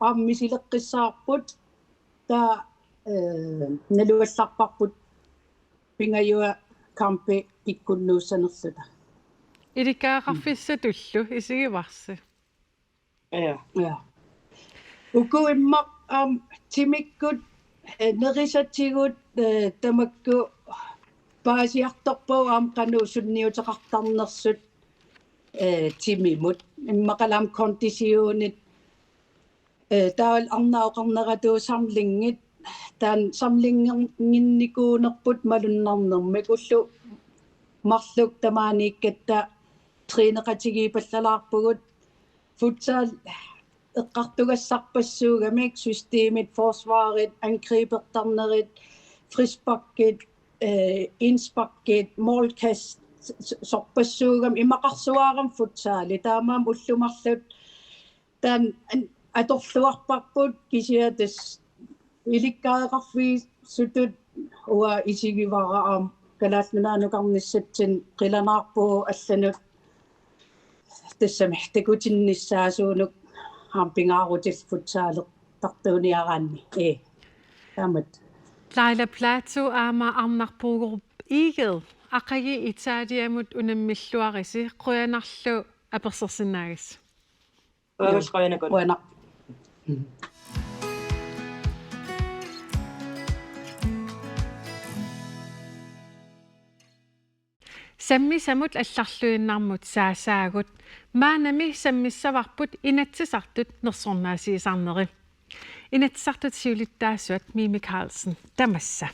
aamma misileqqissaarput, taava, eh, nalugallarparput pingajuat kampi kikkunnuussanerluta. Ilikkagaqarfissatullu isigivarsi. Ja. Ja. Uku immaqa aamma timikkut, eh, nerisatigut, eh, tamakku paasiartorpagut aamma qanoq sunniuteqartarnersut, eh, timimut. Immaqalu aamma konditionit, eh, taavalu arnaq oqarneratuut samlingit, taanna samlinginnikuunerput malunnarnermik, ullut marluk tamaaniikkatta træneqatigiipallalaarpugut, futsal eqqartugassarpassuugamik, systemit, forsvarit, angribertarnerit, frisparkit, eh, indsparkit, målkast, s-, s-, sorpassuugamik, imaqarsuarami futsali. Taamaammat ullut marluk taanna an-, atorluarparput, kisianni tassa ilikkagaqarfiusutut uanga isigivara aamma Kalaallit Nunaanukarnissatsinni, qilanaarpugut allanut tassami takutinnissaasuunut aamma pingaarutillit futsalertartuuniaraanni. Ee. Taamatut. Laila Platou aamma Arnaq Bogerup Egede, aqagu Italiamut unammilluarisi, qujanarlu apersorsinnaagassi. Uagut qujanaq. Qujanaq. Sammisamut allarluinnarmut saasaagut. Maannami sammissavarput Inatsisartut nersornaasiisarneri. Inatsisartut siulittaasuat Mimi Karlsen, tamassa.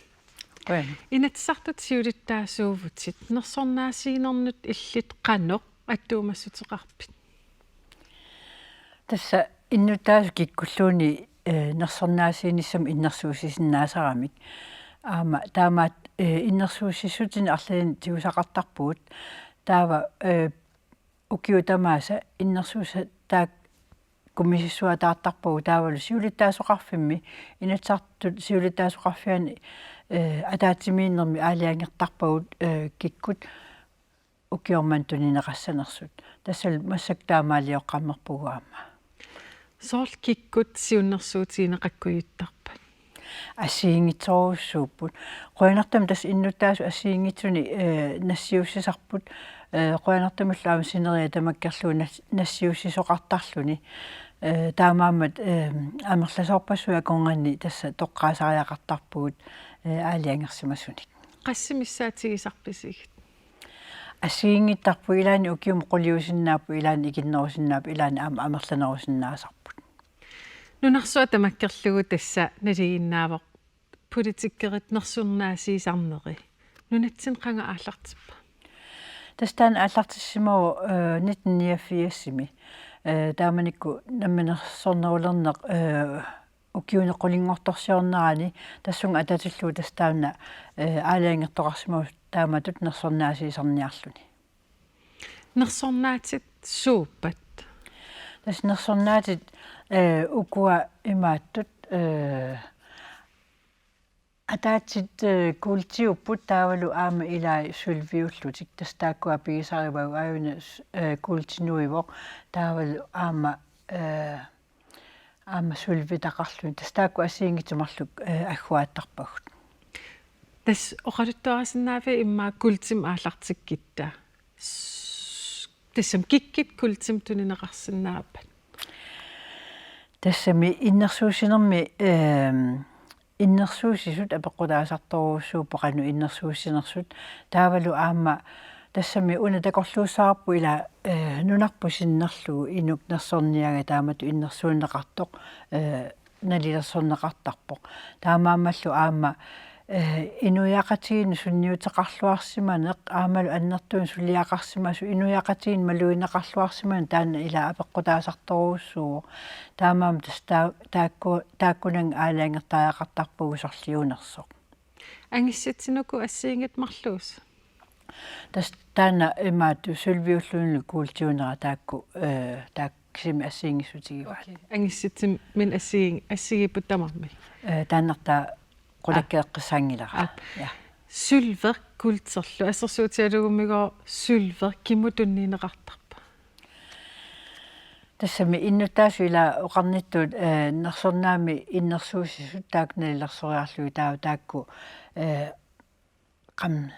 Qujan. Inatsisartut siulittaasuuvutit, nersornaasiinernut illit qanoq attuumassuteqarpit? Tassa innuttaasut kikkulluunniit, eh, nersornaasiinissamut innersuussisinnaasaramik. Aamma taamaat, eh, innersuussissutinik arlalinnik tigusaqartarpugut. Taava, eh, ukiut tamaasa innersuussat taakku misissuataartarpagut, taavalu siulittaasoqarfimmi, Inatsisartut siulittaasoqarfiani, eh, ataatsimiinnermi aalajangertarpagut, eh, kikkut ukioq manna tunineqassanersut. Tassalu massakkut taamaalioqqammerpugut aamma. Soorlu kikkut siunnersuutigineqakkujuttarpat? Assigiinngitsorujussuupput. Qujanartumik tassa innuttaasut assigiinngitsunik, eh, nassiussisarput. Eh, qujanartumillu aamma sineriak tamakkerlugu nas-, nassiussisoqartarluni. Eh, taamaammat, eh, amerlasoorpassuit akornanni tassa toqqaasariaqartarpugut, eh, aalajangersimasunik. Qassit missaatigisarpisigit? Assigiinngittarput, ilaanni ukiumut quliusinnaapput, ilaanni ikinnerusinnaapput, ilaanni aamma amerlanerusinnaasarput. Nunarsuaq tamakkerlugu tassa nalinginnaavoq politikerit nersornaasiisarneri. Nunatsinni qanga aallartippa? Tassa taanna aallartissimavoq, eh, nitten niogfirsimi. Eh, taamanikkut namminersornerulerneq, eh, ukiuni qulinngortorsiornerani tassunga atatillugu tassa taanna, eh, aalajangertoqarsimavoq taamatut nersornaasiisarniarluni. Nersornaatit suuppat? Tassa nersornaatit, eh, ukua imaattut, eh, ataatsit, eh, kuultiupput taavalu aamma ilai sølviullutik. Tassa taakkua pigisarivagut, aajuna s-, eh, kuultinuivoq taavalu aamma, eh, aamma sølvitaqarluni. Tassa taakku assigiinngitsut marluk, eh, agguaattarpagut. Tassa oqaluttuarisinnaavit immaqa kuultimik aallartikkitta? S-, tassami kikkut kuultimik tunineqarsinnaappat? Tassami innersuussinermi, ehm, innersuussisut apeqqutaasartorujussuupput qanoq innersuussinersut. Taavalu aamma tassami una takorluussavarput ila, eh, nunarput sinnerlugu inuk nersorniagaa taamatut innersuunneqartoq, eh, nalilersorneqartarpoq. Taamaammallu aamma, eh, inuiaqatigiinni sunniuteqarluarsimaneq, aammalu annertuumik suliaqarsimasoq, inuiaqatigiinni malugineqarluarsimaneq taanna ila apeqqutaasartorujussuuvoq. Taamaammat tassa taa-, taakku-, taakkunannga aalajangertariaqartarpugut sorliunersoq. Angissitsinuku assigiinngitsut marluusut? Tassa taanna imaattoq sølviullunilu kuultiunera taakku, eh, taakku kisimik assigiinngissutigivaat. Okay. Angissitsimik assigiin-, assigiipput tamarmik? Eh, taannartaa qulakkeeqqissaanngilara. Aap. Ja. Sølvi kuulterlu, assersuutigalugumigooq sølvi kimmut tunniunneqartarpa? Tassami innuttaasut ila oqarnittut, eh, nersornaami innersuussisut taakku nalilersoriarlugit taava taakku, eh, qam-,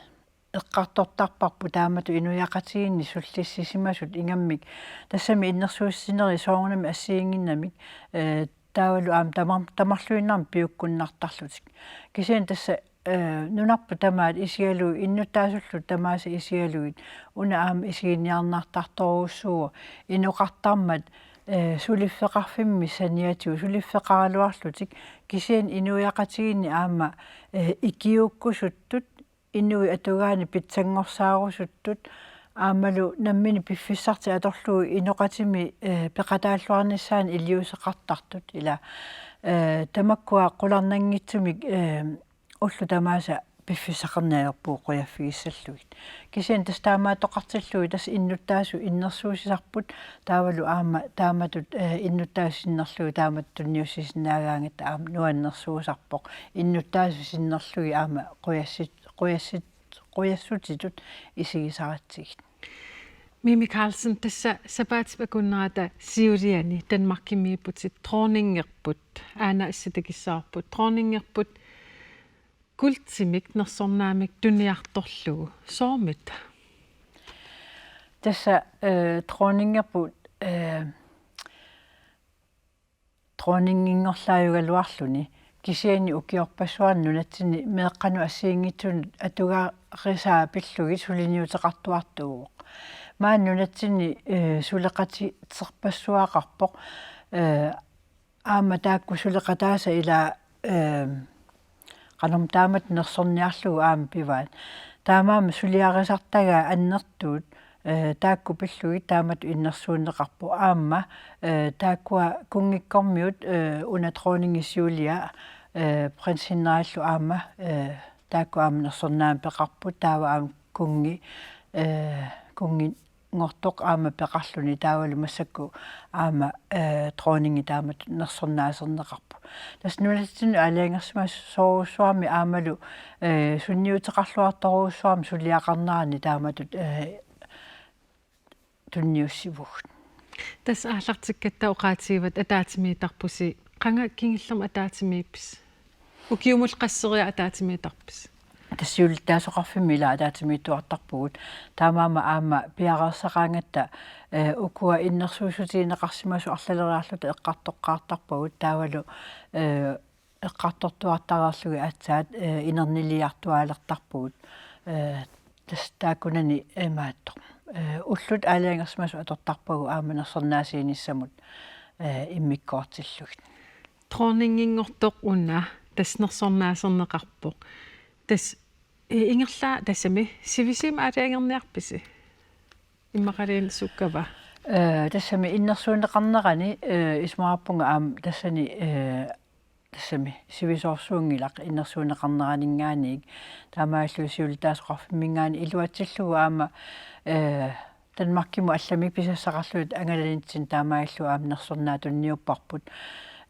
eqqartortarparput taamatut inuiaqatigiinni sullissisimasut ingammik. Tassami innersuussinerit soorunami assigiinnginnamik, eh, taavalu aamma tamar-, tamarluinnarmik piukkunnartarlutik. Kisianni tassa, eh, nunarput tamaat isigalugit, innuttaasullu tamaasa isigalugit, una aamma isiginiarnartartorujussuuvoq, inoqartarmat, eh, suliffeqarfimmi saniatigut, suliffeqaraluarlutik, kisianni inuiaqatigiinni aamma, eh, ikiuukkusuttut, inuit atugaanni pitsanngorsaarusutut aammalu nammineq piffissartik atorlugit inoqatimi, eh, peqataalluarnissaannik iliuuseqartartut ila, eh, tamakkua qularnanngitsumik, eh, ullut tamaasa piffissaqarneq ajorpugut qujaffigissallugit. Kisianni tassa taamaattoqartillugit tassa innuttaasut innersuussisarput taavalu aamma taamatut, eh, innuttaasut sinnerlugit taamatut tunniussisinnaagaangatta aamma nuannersuusarpoq. Innuttaasut sinnerlugit aamma qujassit-, qujassit-, qujassutitut isigisaratsigit. Mimi Karlsen, tassa sapaatip akunnerata siuliani Danmarkimiipputit, dronningerput, aana assi takissavarput, dronningerput kuultimik nersornaamik tuniartorlugu. Soormita? Tassa, eh, dronningerput, eh, dronninginngorlaajugaluarluni kisianni ukiorpassuarni nunatsinni meeqqanut assigiinngitsunut atugarisaa pillugit suliniuteqartuartuuvoq. Maani nunatsinni, eh, suleqaterpassuaqarpoq, eh, aamma taakku suleqataasa ilaa, eh, qanormi taamatut nersorniarlugu aamma pivaat. Taamaammat suliarisartagaat annertuut, eh, taakku pillugit taamatut innersuunneqarpoq aamma, eh, taakkua kunngikkormiut, eh, una dronningi Julia, eh, prins Henrilu aamma, eh, taakku aamma nersornaammik peqarput, taava aamma kunngi, eh, kunnginngortoq aamma peqarluni taavalu massakkut aamma, eh, dronningi taamatut nersornaaserneqarpoq. Tassa nunatsinnut aalajangersimasorujussuarmik aammalu, eh, sunniuteqarluartorujussuarmik suliaqarnerani taamatut, eh, tunniussivugut. Tassa aallartikkatta oqaatigivat ataatsimiittarpusi, qanga kingullermik ataatsimiippisi? Ukiumut qasseriarlunga ataatsimiittarpisi? Tassa siulittaasoqarfimmi ilaa ataatsimiittuartarpugut. Taamaammat aamma piareersaqaangatta, eh, ukua innersuussutigineqarsimasut arlaleriarluta eqqartoqqaartarpagut taavalu, eh, eqqartortuartareerlugit aatsaat, eh, inerniliartuaalertarpugut. Eh, tassa taakkunani imaattoq. Eh, ullut aalajangersimasut atortarpagut aamma nersornaasiinissamut, eh, immikkoortillugit. Dronninginngortoq una tassa nersornaaserneqarpoq. Tassa, eh, ingerlaannaq tassami sivisuumik aalajangerniarpisi? Immaqaluunniit sukkava? Eh, tassami innersuunneqarnerani, eh, isumaqarpunga aamma tassani, eh, tassami sivisoorsuunngilaq innersuunneqarneraninngaanniit. Taamaalilluni siulittaasoqarfimminngaanniit iluatsillugu aamma, eh, Danmarkimut allamik pisassaqarlugit angalanitsinni taamaalilluni aamma nersornaat tunniupparput.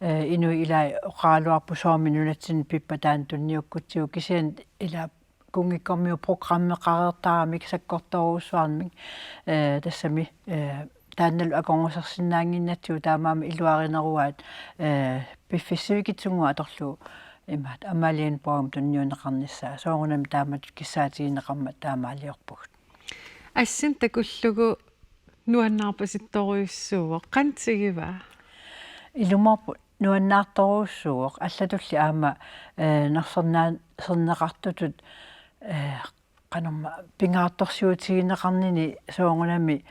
Eh, inuit ilaat oqaraluarput soormi nunatsinni pippat taanna tunniukkutsigu kisianni ilaa kunngikkormiut programmeqareertaramik sakkortoorujussuarmik, eh, tassami, eh, taannalu akornusersinnaannginnatsigu taamaammat iluarineruaat, eh, piffissaq sivikitsunnguaq atorlugu imaattoq Amalienborgimut tunniunneqarnissaa soorunami taamatut kissaatigineqarmat taamaaliorpugut. Assut takullugu nuannaarpasittorujussuuvoq. Qanoq tigivaa? Ilumoorpoq nuannaartorujussuuvoq. Allatulli aamma, eh, nersornaaserneqartutut, eh, qanormaa pingaartorsiutigineqarnini soorunami,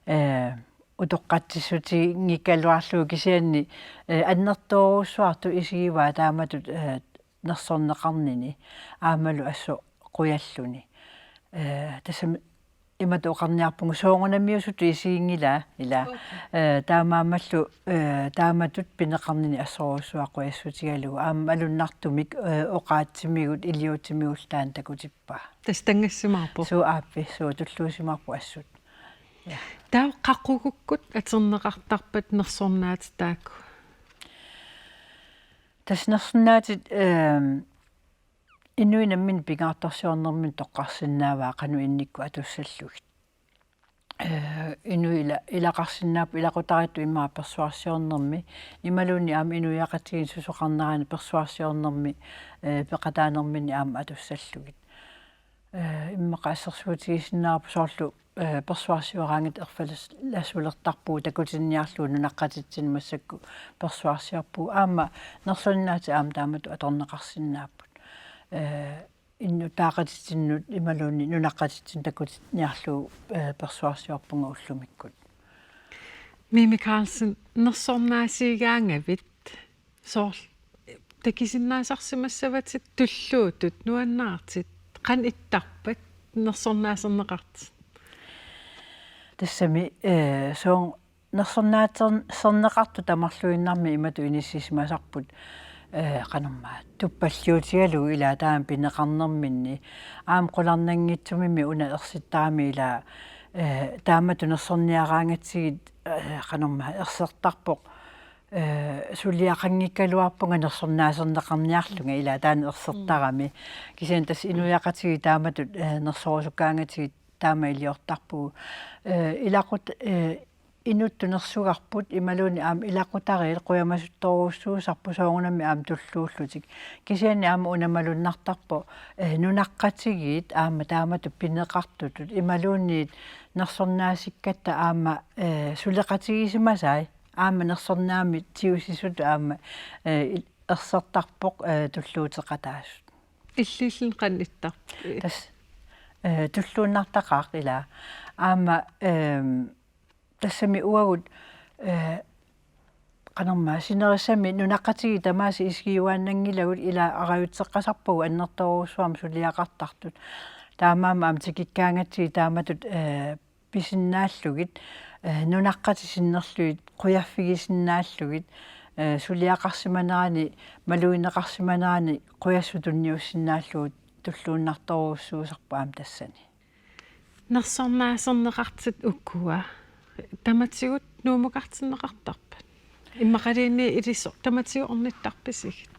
eh, utoqqatsissutinngikkaluarlugu kisianni, eh, annertoorujussuartut isigivaa taamatut, eh, nersorneqarnini aammalu assut qujalluni. Eh, tassami imatut oqarniarpunga soorunamiusutut isiginngilaa ilaa. Okay. Eh, taamaammallu, eh, taamatut pineqarnini assorujussuaq qujassutigalugu aamma malunnartumik, eh, oqaatsimigut iliuutsimigullu taanna takutippaa. Tassa tanngassimaarpoq. Suu aappi, suu tulluusimaarpoq assut. Ja. Taava qaqugukkut atorneqartarpat nersornaatit taakku? Tassa nersornaatit, ehm, inuit namminneq pingaartorsiornerminni toqqarsinnaavaat qanoq innikkut atussallugit. Eh, inuit ila-, ilaqarsinnaapput ilaqutariittut immaqa persuarsiornermi, imaluunniit aamma inuiaqatigiinni susoqarnerani persuarsiornermi, eh, peqataanerminni aamma atussallugit. Eh, immaqa assersuutigisinnaavarput soorlu, eh, persuarsioraangatta erfalasulertarpugut takutinniarlugu nunaqqatitsinnut massakkut persuarsiorpugut. Aamma nersornaatit aamma taamatut atorneqarsinnaapput. Eh, innuttaaqatitsinnut imaluunniit nunaqqatitsinnut takutinniarlugu, eh, persuarsiorpunga ullumikkut. Mimi Karlsen, nersornaasiigaangavit soorlu takusinnaasarsimassavatit tulluutut nuannaartit, qanoq ittarpat nersornaaserneqartut? Tassami, eh, soorlu nersornaaserneqartut tamarluinnarmik imatut inissisimasarput, eh, qanormaa tuppalliutigalugu ilaa taama pineqarnerminni. Aamma qularnanngitsumimmi una ersittarami ilaa, eh, taamatut nersorniaraangatsigit, eh, qanormaa ersertarpoq, eh, suliaqanngikkaluarpunga nersornaaserneqarniarlunga ilaa taanna ersertarami. Mm. Kisianni tassa inuiaqatigiit taamatut, eh, nersorusukkaangatsigit taama iliortarpugut. Eh, ilaqut-, eh, inuttut nersugarput imaluunniit aamma ilaqutariit qujamasuttorujussuusarput soorunami aamma tulluullutik. Kisianni aamma una malunnartarpoq, eh, nunaqqatigiit aamma taamatut pineqartutut imaluunniit nersornaasikkatta aamma, eh, suleqatigisimasai aamma nersornaammik tigusisutut aamma, eh, il-, ersertarpoq, eh, tulluuteqataasut. Illillin qanittar. Tassa, eh, tulluunnartaqaaq ilaa. Aamma, ehm, tassami uagut, eh, qanormaa sinerissami nunaqqatigiit tamaasa isigiuaannanngilagut ilaa arajutseqqasarpagut annertoorujussuarmik suliaqartartut. Taamaammat aamma tikikkaangatsigit taamatut, eh, pisinnaallugit, eh, nunaqqatit sinnerlugit, qujaffigisinnaallugit, eh, suliaqarsimanerani, malugineqarsimanerani, qujassut tunniussinnaallugu tulluunnartorujussuusarpoq aamma tassani. Nersornaaserneqartut ukua. Tamatigut Nuummukartinneqartarpat. Immaqaluunniit ilisoq tamatigut ornittarpisigit.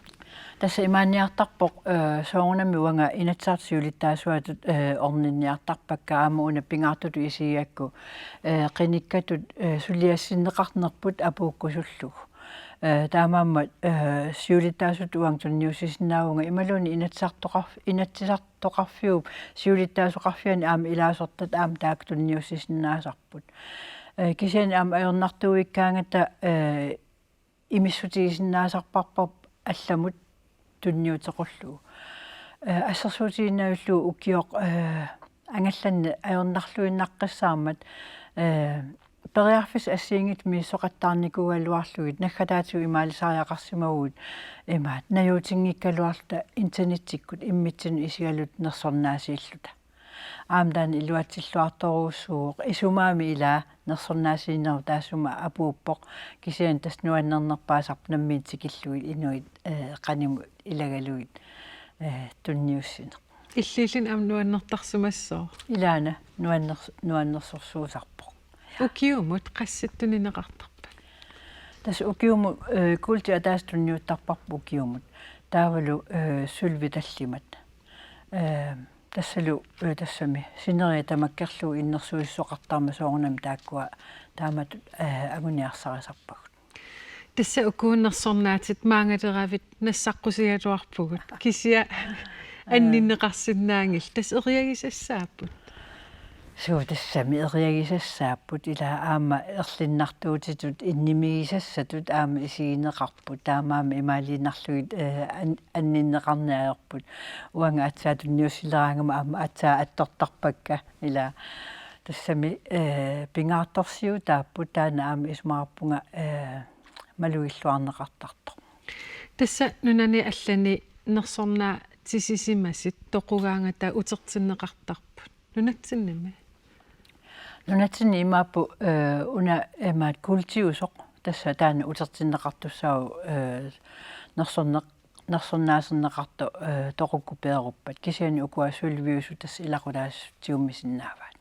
Tassa imaanniartarpoq, eh, soorunami uanga Inatsisartut siulittaasuatut, eh, orninniartarpakka aamma una pingaartutut isigigakku, eh, qinikkatut, eh, suliassinneqarnerput apuukkusullugu. Eh, taamaammat, eh, siulittaasutut uanga tunniussisinnaavunga imaluunniit Inatsisartoqarf-, Inatsisartoqarfiup siulittaasoqarfiani aamma ilaasortat aamma taakku tunniussisinnaasarput. Eh, kisianni aamma ajornartuuikkaangata, eh, imissutigisinnaasarparput allamut tunniutequllugu. Eh, assersuutigiinnavillugu ukioq, eh, angallanneq ajornarluinnaqqissaarmat, eh, periarfissat assigiinngitsut misissoqattaarnikuugaluarlugit naggataatigut imaalisariaqarsimavugut imaat najuutinngikkaluarluta internettikkut immitsinnut isigaluta nersornaasiilluta. Aamma taanna iluatsilluartorujussuuvoq isumaami ilaa nersornaasiinerup taassuma apuuppoq kisianni tassa nuannernerpaasarpoq nammineq tikillugit inuit, eh, qanimut ilagalugit, eh, tunniussineq. Illillin aamma nuannertarsimassooq. Ilaana nuanner-, nuannersorsuusarpoq. Ukiumut qassinik tunineqartarpat? Tassa ukiumut, eh, kuulti ataaseq tunniuttarparput ukiumut. Taavalu, eh, sølvi tallimat. Eh, tassalu, eh, tassami sineriak tamakkerlugu innersuissisoqartarmat soorunami taakkua taamatut, eh, anguniarsarisarpagut. Tassa ukuunersornaatit maangaleravit nassaqqusigaluarpugut. Kisianni anninneqarsinnaanngillat. Tassa eriagisassaapput. Suu, tassami eriagisassaapput ilaa aamma erlinnartuutitut innimigisassatut aamma isigineqarput. Taamaammat imaaliinnarlugit, eh, an-, anninneqarneq ajorput. Uanga aatsaat tunniussileraangama aamma aatsaat attortarpakka ilaa. Tassami, eh, pingaartorsiutaapput taanna aamma isumaqarpunga, eh, malugilluarneqartartoq. Tassa nunani allani nersornaatsisisimasut toqugaangata utertinneqartarput. Nunatsinnimi? Nunatsinni imaappoq, eh, una imaat kuultiusoq tassa taanna utertinneqartussaavoq, eh, nersorneq-, nersornaaserneqartoq, eh, toqukkut peeruppat. Kisianni ukua sølviusut tassa ilaqutaassutsigummisinnaavaat.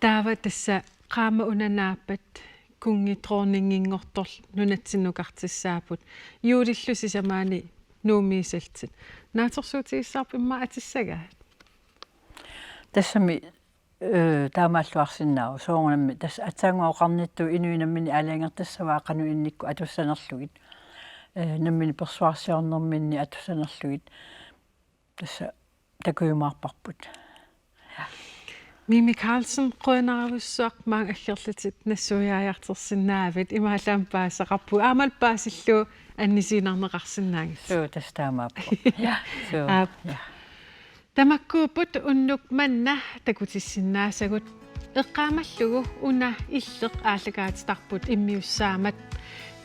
Taava tassa qaammat una naappat kunngi dronninginngortorlu nunatsinnukartussaapput. Juulillu sisamaanni Nuummiisallutit. Naatsorsuutigissavarput immaqa atissagaat? Tassami, eh, taamaalluarsinnaavoq soorunami tassa aatsaannguaq oqarnittut inuit namminneq aalajangertassavaat qanoq innikkut atussanerlugit. Eh, namminneq persuarsiornerminni atussanerlugit. Tassa takujumaarparput. Mimi Karlsen, qujanarujussuaq maanga aggerlutit nassuiaajartorsinnaagavit, imaallaat paasisaqarpugut, aammalu paasillugu annissiinnarneqarsinnaanngillat. Suu, tassa taamaappoq. Ja, suu. Aap. Ja. Tamakkuupput unnuk manna takutissinnaasagut. Eqqaamallugu una Illeq aallakaatitarput immiussaammat.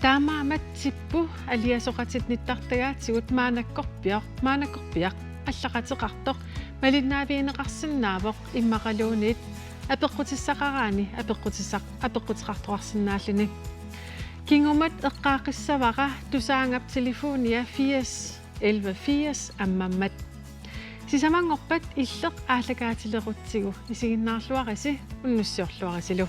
Taamaammat Sippu aliasoqatinnittartagaatigut maannakkorpioq, maannakkorpiaq allaqateqartoq malinnaavigineqarsinnaavoq immaqaluunniit apeqqutissaqaraanni apeqqutissaq-, apeqquteqartoqarsinnaalluni. Kingumut eqqaaqqissavara Tusaannguup telefonia firs elleve firs ammammat. Sisamanngorpat Illeq aallakaatilerutsigu isiginnaarluarisi unnussiorluarisilu.